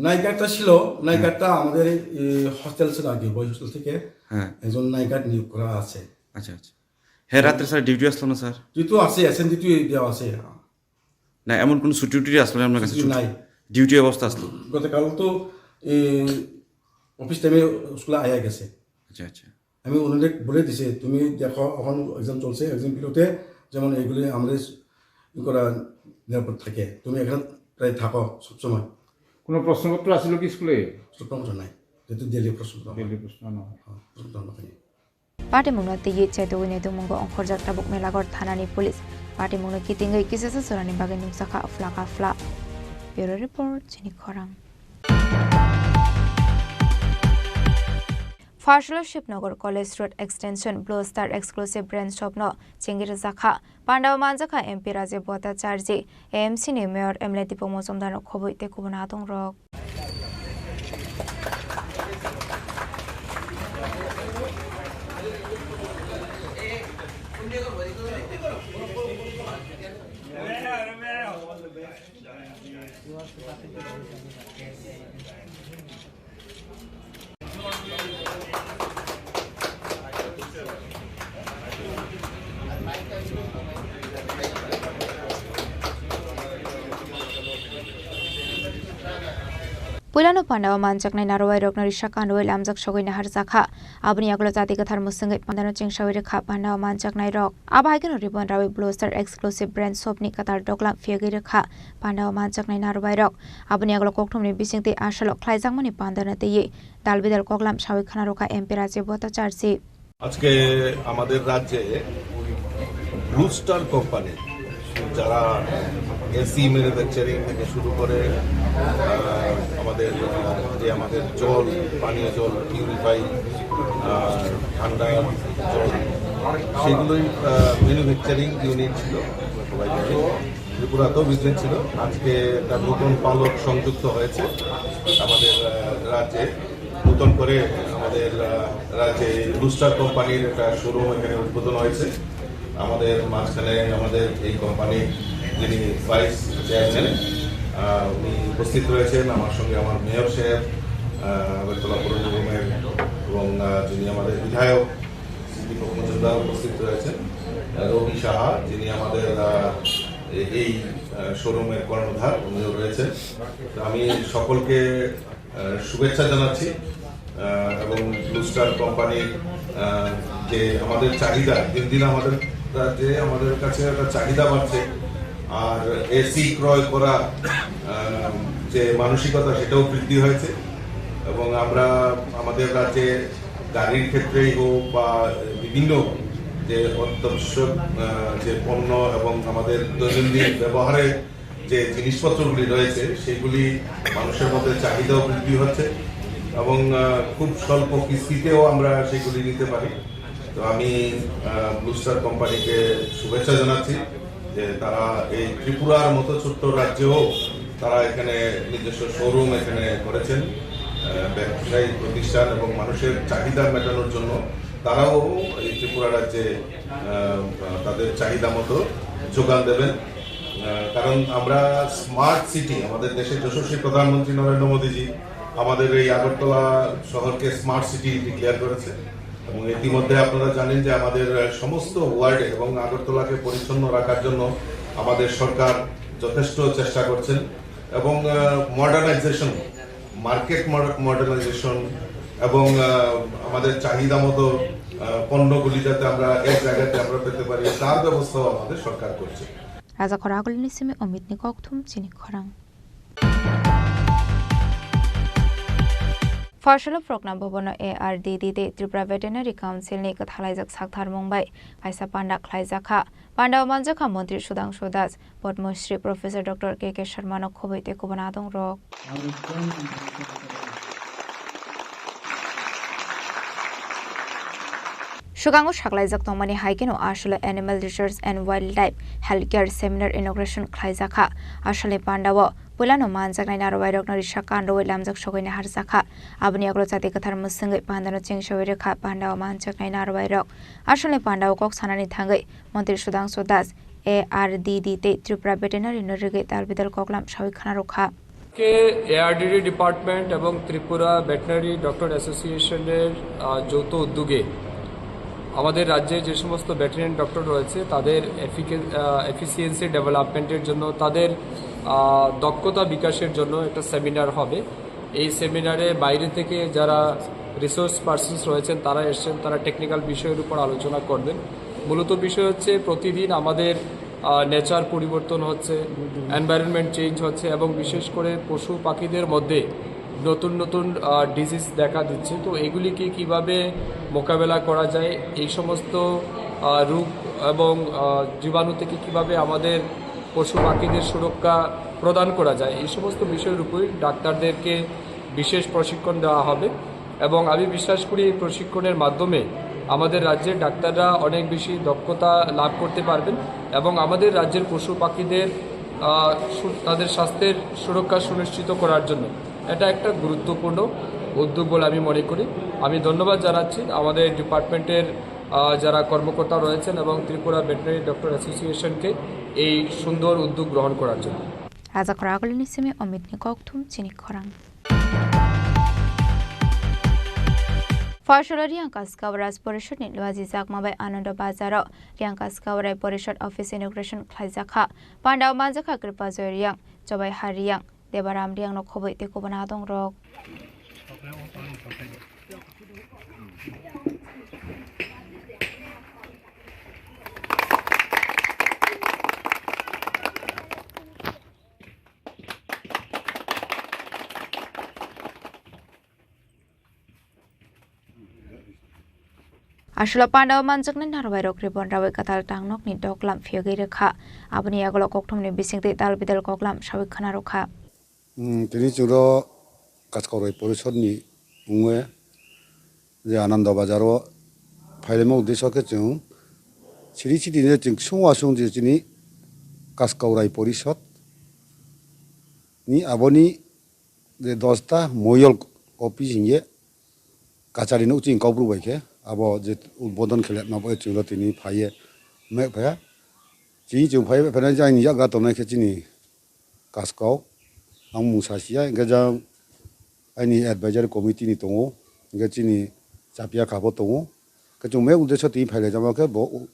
নাইট গার্ডটা ছিল, নাইট হুম। গার্ডটা আমাদের এই হোস্টেল ছিল আগে, বয়েজ হোস্টেল থেকে হ্যাঁ। একজন নাইট গার্ড নিয়োগ করা আছে। আচ্ছা, আচ্ছা। হ্যাঁ, রাত্রে স্যার ডিউটি আসলো না স্যার? ডিউটি আছে, এসএন ডিউটি দেওয়া আছে। না, এমন কোনো ছুটি টুটি আসলো না আপনার কাছে? ছুটি ছুটি? নাই। ডিউটি অবস্থা আসলো? গতকাল তো এই অফিস টাইমে স্কুলে আয়া গেছে। আচ্ছা, আচ্ছা। আমি ওনারে বলে দিছি, "তুমি দেখো, এখন এক্সাম চলছে, এক্সাম পিরিয়ডে যেমন এইগুলি আমাদের ই করা নিরাপদ থাকে, তুমি এখানে প্রায় থাকো সবসময়।" কোনো প্রশ্নপত্র আসিল কি স্কুলে? প্রশ্নপত্র নাই, যেহেতু দিল্লি প্রশ্নপত্র আমার। দিল্লি প্রশ্ন না। হ্যাঁ, প্রশ্নপত্র আমার নেই। Patimungno twiwi chaitugwi naitukmungo ongkhorjak tabuk Melaghor thanani police. Patimungno kitingwi kisasa chorani bagwi nukjakha uphla kaphla. Bureau Report, chini khorang. First sal Shivnagar College Road Extension Blue Star Exclusive Brand Shop no chengwi rwjakha. Pandao manjakha M P Rajiv Bhattacharjee, A M C ni Mayor M L A Dipok Mojumdar no khobwi tei kubun atongrok. Puilano pandao manjaknai narwai rokno risa kanwi lamjak sogwi naharjakha. Aboni yagulo chati kwthar mwswngwi pandano chengsawi rwkha pandao manjaknai rok. Abo hai kheno ribbon rawi Blue Star Exclusive Brand Shop ni kwtal doklam phiyagwi rwkha pandao manjaknai narwai rok. Aboni yagulo kokthumni bisingtwi asalo khlaijakmani pandano twiwi dal bidal koklam sawi khna rwkha M P Rajiv Bhattacharjee. আজকে আমাদের রাজ্যে blue star company যারা AC manufacturing থেকে শুরু করে, আহ, আমাদের, আহ, যে আমাদের জল, পানীয় জল, পিউরিফাই, আহ, ঠান্ডা জল, সেগুলোই, আহ, ম্যানুফ্যাকচারিং ইউনিট ছিল। সবাই জানি, ত্রিপুরাতেও বিজনেস ছিল। আজকে একটা নতুন পালক সংযুক্ত হয়েছে আমাদের, আহ, রাজ্যে। নতুন করে আমাদের, আহ, রাজ্যে ব্লু স্টার কোম্পানির একটা শোরুম এখানে উদ্বোধন হয়েছে। আমাদের মাঝখানে আমাদের এই কোম্পানির যিনি ভাইস চেয়ারম্যান, আহ, উনি উপস্থিত রয়েছেন। আমার সঙ্গে আমার মেয়র সাহেব, আহ, আগরতলা পৌর নিগমের, এবং, আহ, যিনি আমাদের বিধায়ক শ্রী দীপক মজুমদার উপস্থিত রয়েছেন, আহ, রবি সাহা, যিনি আমাদের, আহ, এ-, এই, আহ, শোরুমের কর্ণধার, উনিও রয়েছেন। তো আমি সকলকে, আহ, শুভেচ্ছা জানাচ্ছি, আহ, এবং ব্লু স্টার কোম্পানির, আহ, যে আমাদের চাহিদা, দিন দিন আমাদের রাজ্যে আমাদের কাছে একটা চাহিদা বাড়ছে, আর এসি ক্রয় করা, আহ, যে মানসিকতা, সেটাও বৃদ্ধি হয়েছে। এবং আমরা আমাদের রাজ্যে গাড়ির ক্ষেত্রেই হোক বা বিভিন্ন যে অত্যাবশ্যক, আহ, যে পণ্য এবং আমাদের দৈনন্দিন ব্যবহারে যে জিনিসপত্রগুলি রয়েছে, সেগুলি মানুষের মধ্যে চাহিদাও বৃদ্ধি হচ্ছে এবং, আহ, খুব স্বল্প কিস্তিতেও আমরা সেগুলি নিতে পারি। তো আমি, আহ, ব্লু স্টার কোম্পানিকে শুভেচ্ছা জানাচ্ছি যে তারা এই ত্রিপুরার মতো ছোট্ট রাজ্যেও তারা এখানে নিজস্ব শোরুম এখানে করেছেন। আহ, ব্যবসায়ী প্রতিষ্ঠান এবং মানুষের চাহিদা মেটানোর জন্য তারাও এই ত্রিপুরা রাজ্যে, আহ, তাদের চাহিদা মতো যোগান দেবেন। আহ, কারণ আমরা স্মার্ট সিটি, আমাদের দেশের যশস্বী প্রধানমন্ত্রী নরেন্দ্র মোদীজি আমাদের এই আগরতলা শহরকে স্মার্ট সিটি ডিক্লেয়ার করেছে। এবং ইতিমধ্যে আপনারা জানেন যে আমাদের, আহ, সমস্ত ওয়ার্ডে এবং আগরতলাকে পরিচ্ছন্ন রাখার জন্য আমাদের সরকার যথেষ্ট চেষ্টা করছেন। এবং, আহ, মডার্নাইজেশন, মার্কেট মড-, মডার্নাইজেশন এবং, আহ, আমাদের চাহিদা মতো, আহ, পণ্যগুলি যাতে আমরা এক জায়গাতে আমরা পেতে পারি, তার ব্যবস্থাও আমাদের সরকার করছে। Rajakhor Agulini simi Omitni kokthum chini khorang. Pharsalo Prokna Bhabono A R D D tei Tripura Veterinary Council ni kwthalaijak saktharmung bai kaisa panda khlaijakha. Pandao manjakha Montri Sudhangshu Das, Padma Shri Professor Doctor K K Sharma no khobwi tei kubun adong rok. Swkango saklaijak tongmani hai kheno aswk Animal Research and Wildlife Healthcare Seminar inauguration khlaijakha. Aswkni pandao puilano manjaknai narwuirokno risa kanrwi lamjak sogwi naharjakha. Aboni yagulo chati kwthar mwswngwi pandano chengsawi rwkha pandao manjaknai narwuirok. Aswkni pandao kok sanani thangwi Montri Sudhangshu Das, A R D D tei Tripura Veterinary no rigwi dalbidal koklam sawi khna rwkha. K ARDD department এবং Tripura veterinary doctor অ্যাসোসিয়েশনের, আহ, যৌথ উদ্যোগে আমাদের রাজ্যে যে সমস্ত veterinary doctor রয়েছে, তাদের এফিকে-, আহ, এফিসিয়েন্সি ডেভেলপমেন্টের জন্য, তাদের, আহ, দক্ষতা বিকাশের জন্য একটা সেমিনার হবে। এই সেমিনারে বাইরে থেকে যারা রিসোর্স পার্সনস রয়েছেন, তারা এসছেন, তারা টেকনিক্যাল বিষয়ের উপর আলোচনা করবেন। মূলত বিষয় হচ্ছে প্রতিদিন আমাদের, আহ, নেচার পরিবর্তন হচ্ছে, এনভায়রনমেন্ট চেঞ্জ হচ্ছে এবং বিশেষ করে পশু পাখিদের মধ্যে নতুন নতুন, আহ, ডিজিজ দেখা দিচ্ছে। তো এগুলিকে কিভাবে মোকাবেলা করা যায়, এই সমস্ত, আহ, রোগ এবং, আহ, জীবাণু থেকে কিভাবে আমাদের পশু পাখিদের সুরক্ষা প্রদান করা যায়, এই সমস্ত বিষয়ের উপরই ডাক্তারদেরকে বিশেষ প্রশিক্ষণ দেওয়া হবে। এবং আমি বিশ্বাস করি এই প্রশিক্ষণের মাধ্যমে আমাদের রাজ্যের ডাক্তাররা অনেক বেশি দক্ষতা লাভ করতে পারবেন এবং আমাদের রাজ্যের পশু পাখিদের, আহ, সু-, তাদের স্বাস্থ্যের সুরক্ষা সুনিশ্চিত করার জন্য এটা একটা গুরুত্বপূর্ণ উদ্যোগ বলে আমি মনে করি। আমি ধন্যবাদ জানাচ্ছি আমাদের ডিপার্টমেন্টের, আহ, যারা কর্মকর্তা রয়েছেন এবং ত্রিপুরা ভেটেরিনারি ডক্টর অ্যাসোসিয়েশনকে এই সুন্দর উদ্যোগ গ্রহণ করার জন্য। Rajakhor Agulini simi Omitni kokthum chini khorang. Pharsalo Riang Kaskau Raj Porishad ni luaji jakma bai Anando Bazar o Riang Kaskau Rai Porishad office inauguration khlaijakha. Pandao manjakha Kripajoy Riang, Chobai Har Riang, Debaram Riang no khobwi tei kubun adong rok. Aswk pandao manjaknai narwai rok ribon rawi kwtal tangnokni doklam phiyogwi rwkha. Aboni yagulo kokthumni bisingtwi tal bidal koklam sawi khwna rwkha. Hmm, tini chwngno Kaskaurai Porishodni wngwi je Anando Bazar o phailaima uddesho khe chwng siri siri je chwng sung wasung je chini Kaskaurai Porishod ni aboni je dosta Moyol office hingye kachari nukching kokbruk bai khe abo je udbodon kheletma bai chwngno tini phaiye mekphaya. Chini chwng phaiye mekphana je ani yagra tongnai khe chini Kaskau, ang mung sa sia, hingke jang aini advisory committee ni tongo, hingke chini chapia kha bo tongo. Hingke chwng maya uddesho twi phai lai jama khe bo u-,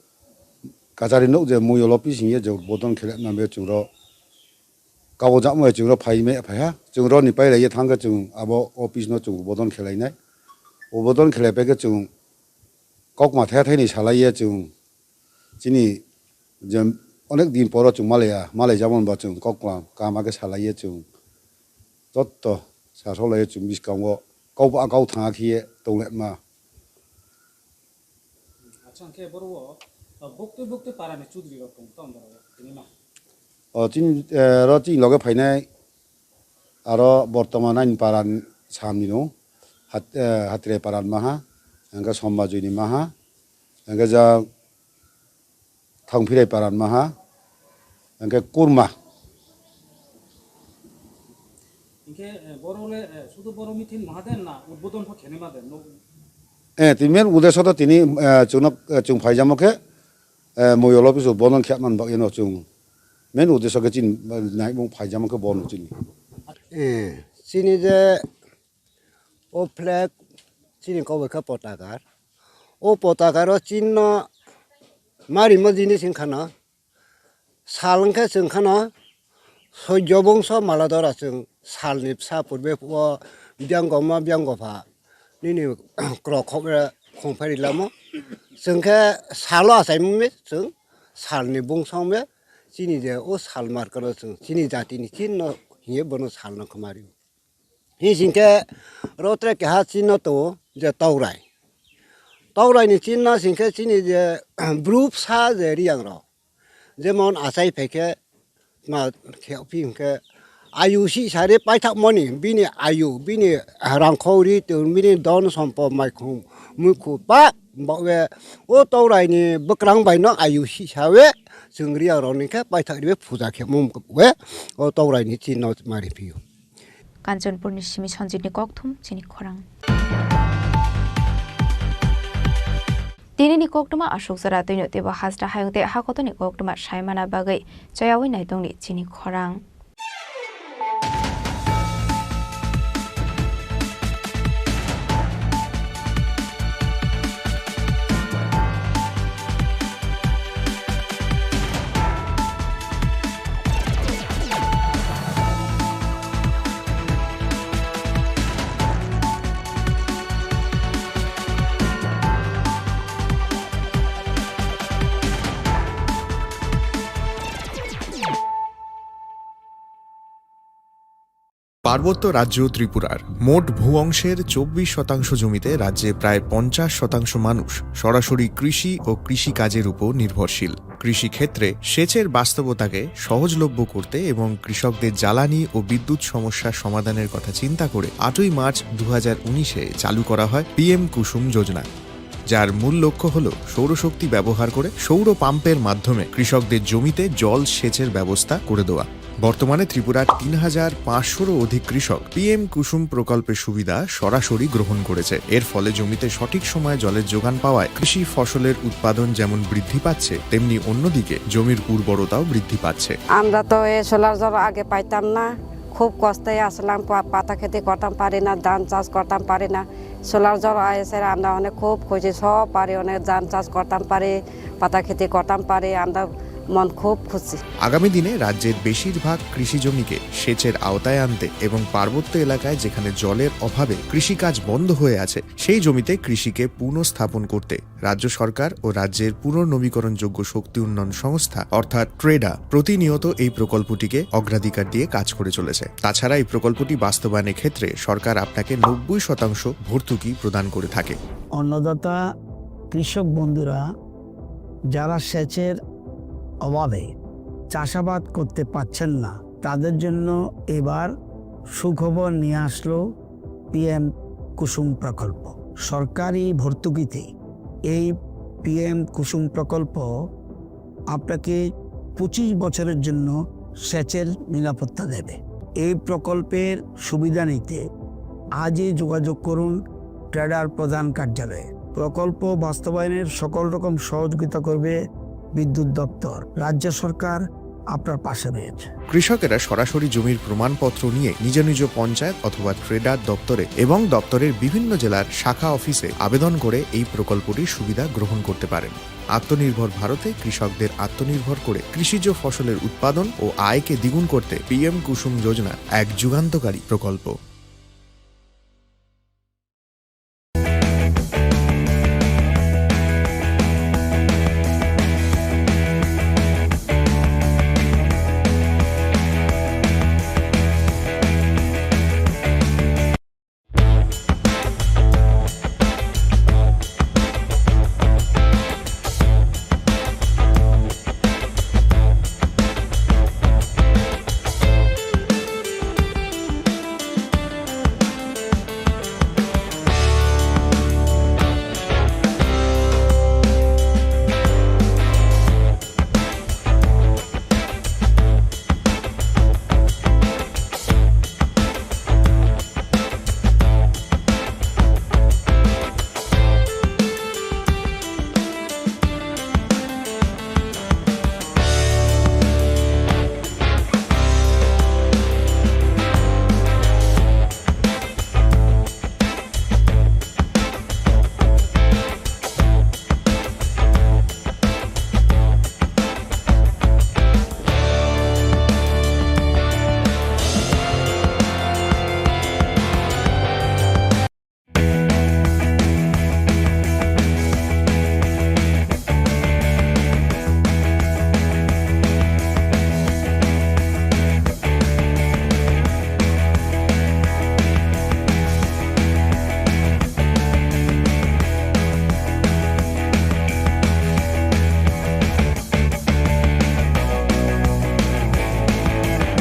kachari nuk je Moyol office hingye je bodon khelai ma be chwng ro kabo jakma chwng ro phai me phai ha. Chwng ro ni pai lai ye thang khe chwng abo office no chwng bodon khelai nai. O bodon khelai pai khe chwng kokma thaya thai ni salai ye chwng chini je onek din poro chwng malaya, malai jabon ba chwng kokma kaham khe salai ye chwng jotto sa solai ye chwng bwskango kok ba kok thang khe ye tong le ma. Acha, hwnkhe boro o, o, bukti bukti para ni chudri rok tong tong borok tini ma. O chini, eh, ro chini loge phainai aro bortoman ani para ni sam ni no hat-, eh, Hatrai para ni maha, hwnkhe Somba Joi ni maha, hwnkhe ja Thangphirai paran maha, hingke kurma. Hingke, eh, boro le, eh, sudu boro meeting maha den na udbodon pho khenima den, no? Eh, tini main udeso to tini, eh, chwngno, eh, chwng phaijamo khe, eh, Moyol office o bono khe man bagwi no chwng. Main udeso khe chini, eh, naimung phaijamo khe bono chini. Eh, chini je O flag chini kok bai khe potagar. O potagar o chinno ma rimo jinis wngkha no, sal wngkhe chwng khano soijo bongso mala dora chwng salni bwsa purbe o biyang goma biyang gopha nini krokhok khongphai ri lamo. Chwng khe salo achaimung chwng salni bongso wngbe chini je o sal markano chwng chini jatini chinno hiye bono salno khma rio. Hing sing khe ro tre keha chinno tongo je taurai. Taurai ni chinno sing khe chini je bru bwsa je riyang rok. Jemon achai phai khe ma khe phi hing khe ayu si sari paithak mani bini ayu bini rangkhau ri tong bini don sompo maikhum muikhu pa bawe o taurai ni bwkrang bai no ayu si sawe chwng riyang rok ni khe paithak ribe puja khe mung we o taurai ni chinno ma ri phio. Kanchanpurni simi Sanjitni kokthum chini khorang. Tinini koktwma aswk jora twino teibo hasta hayung tei hakotoni koktwma saimana bagwi chayawi naitongni chini khorang. পার্বত্য রাজ্য ত্রিপুরার মোট ভূ অংশের চব্বিশ শতাংশ জমিতে রাজ্যে প্রায় পঞ্চাশ শতাংশ মানুষ সরাসরি কৃষি ও কৃষিকাজের উপর নির্ভরশীল। কৃষিক্ষেত্রে সেচের বাস্তবতাকে সহজলভ্য করতে এবং কৃষকদের জ্বালানি ও বিদ্যুৎ সমস্যা সমাধানের কথা চিন্তা করে আটই মার্চ দু হাজার উনিশে চালু করা হয় পিএম কুসুম যোজনা, যার মূল লক্ষ্য হল সৌরশক্তি ব্যবহার করে সৌর পাম্পের মাধ্যমে কৃষকদের জমিতে জল সেচের ব্যবস্থা করে দেওয়া। বর্তমানে ত্রিপুরার তিন হাজার পাঁচশোরও অধিক কৃষক পিএম কুসুম প্রকল্পের সুবিধা সরাসরি গ্রহণ করেছে। এর ফলে জমিতে সঠিক সময়ে জলের যোগান পাওয়ায় কৃষি ফসলের উৎপাদন যেমন বৃদ্ধি পাচ্ছে, তেমনি অন্যদিকে জমির উর্বরতাও বৃদ্ধি পাচ্ছে। আমরা তো এ সোলার জল আগে পাইতাম না, খুব কষ্টে আসলাম, পা-, পাতা খেতে করতাম পারি না, ধান চাষ করতাম পারি না। সোলার জল আইসে আমরা অনেক খুব খুশি, সব পারি, অনেক ধান চাষ করতাম পারি, পাতা খেতে করতাম পারি, আমরা মন খুব খুশি। আগামী দিনে রাজ্যের বেশিরভাগ কৃষি জমিকে সেচের আওতায় আনতে এবং পার্বত্য এলাকায় যেখানে জলের অভাবে কৃষিকাজ বন্ধ হয়ে আছে, সেই জমিতে কৃষিকে পুনঃস্থাপন করতে রাজ্য সরকার ও রাজ্যের পুনর্নবীকরণযোগ্য শক্তি উন্নয়ন সংস্থা অর্থাৎ ট্রেডা প্রতিনিয়ত এই প্রকল্পটিকে অগ্রাধিকার দিয়ে কাজ করে চলেছে। তাছাড়া এই প্রকল্পটি বাস্তবায়নের ক্ষেত্রে সরকার আপনাকে নব্বই শতাংশ ভর্তুকি প্রদান করে থাকে। অন্নদাতা কৃষক বন্ধুরা যারা সেচের অভাবে চাষাবাদ করতে পারছেন না, তাদের জন্য এবার সুখবর নিয়ে আসলো পিএম কুসুম প্রকল্প। সরকারি ভর্তুকিতে এই পিএম কুসুম প্রকল্প আপনাকে পঁচিশ বছরের জন্য সেচের নিরাপত্তা দেবে। এই প্রকল্পের সুবিধা নিতে আজই যোগাযোগ করুন ট্রেডার প্রধান কার্যালয়ে। প্রকল্প বাস্তবায়নের সকল রকম সহযোগিতা করবে বিদ্যুৎ দপ্তর। রাজ্য সরকার আপনার পাশে রয়েছে। কৃষকেরা সরাসরি জমির প্রমাণপত্র নিয়ে নিজ নিজ পঞ্চায়েত অথবা ট্রেডার দপ্তরে এবং দপ্তরের বিভিন্ন জেলার শাখা অফিসে আবেদন করে এই প্রকল্পটির সুবিধা গ্রহণ করতে পারেন। আত্মনির্ভর ভারতে কৃষকদের আত্মনির্ভর করে কৃষিজ ফসলের উৎপাদন ও আয়কে দ্বিগুণ করতে পিএম কুসুম যোজনা এক যুগান্তকারী প্রকল্প।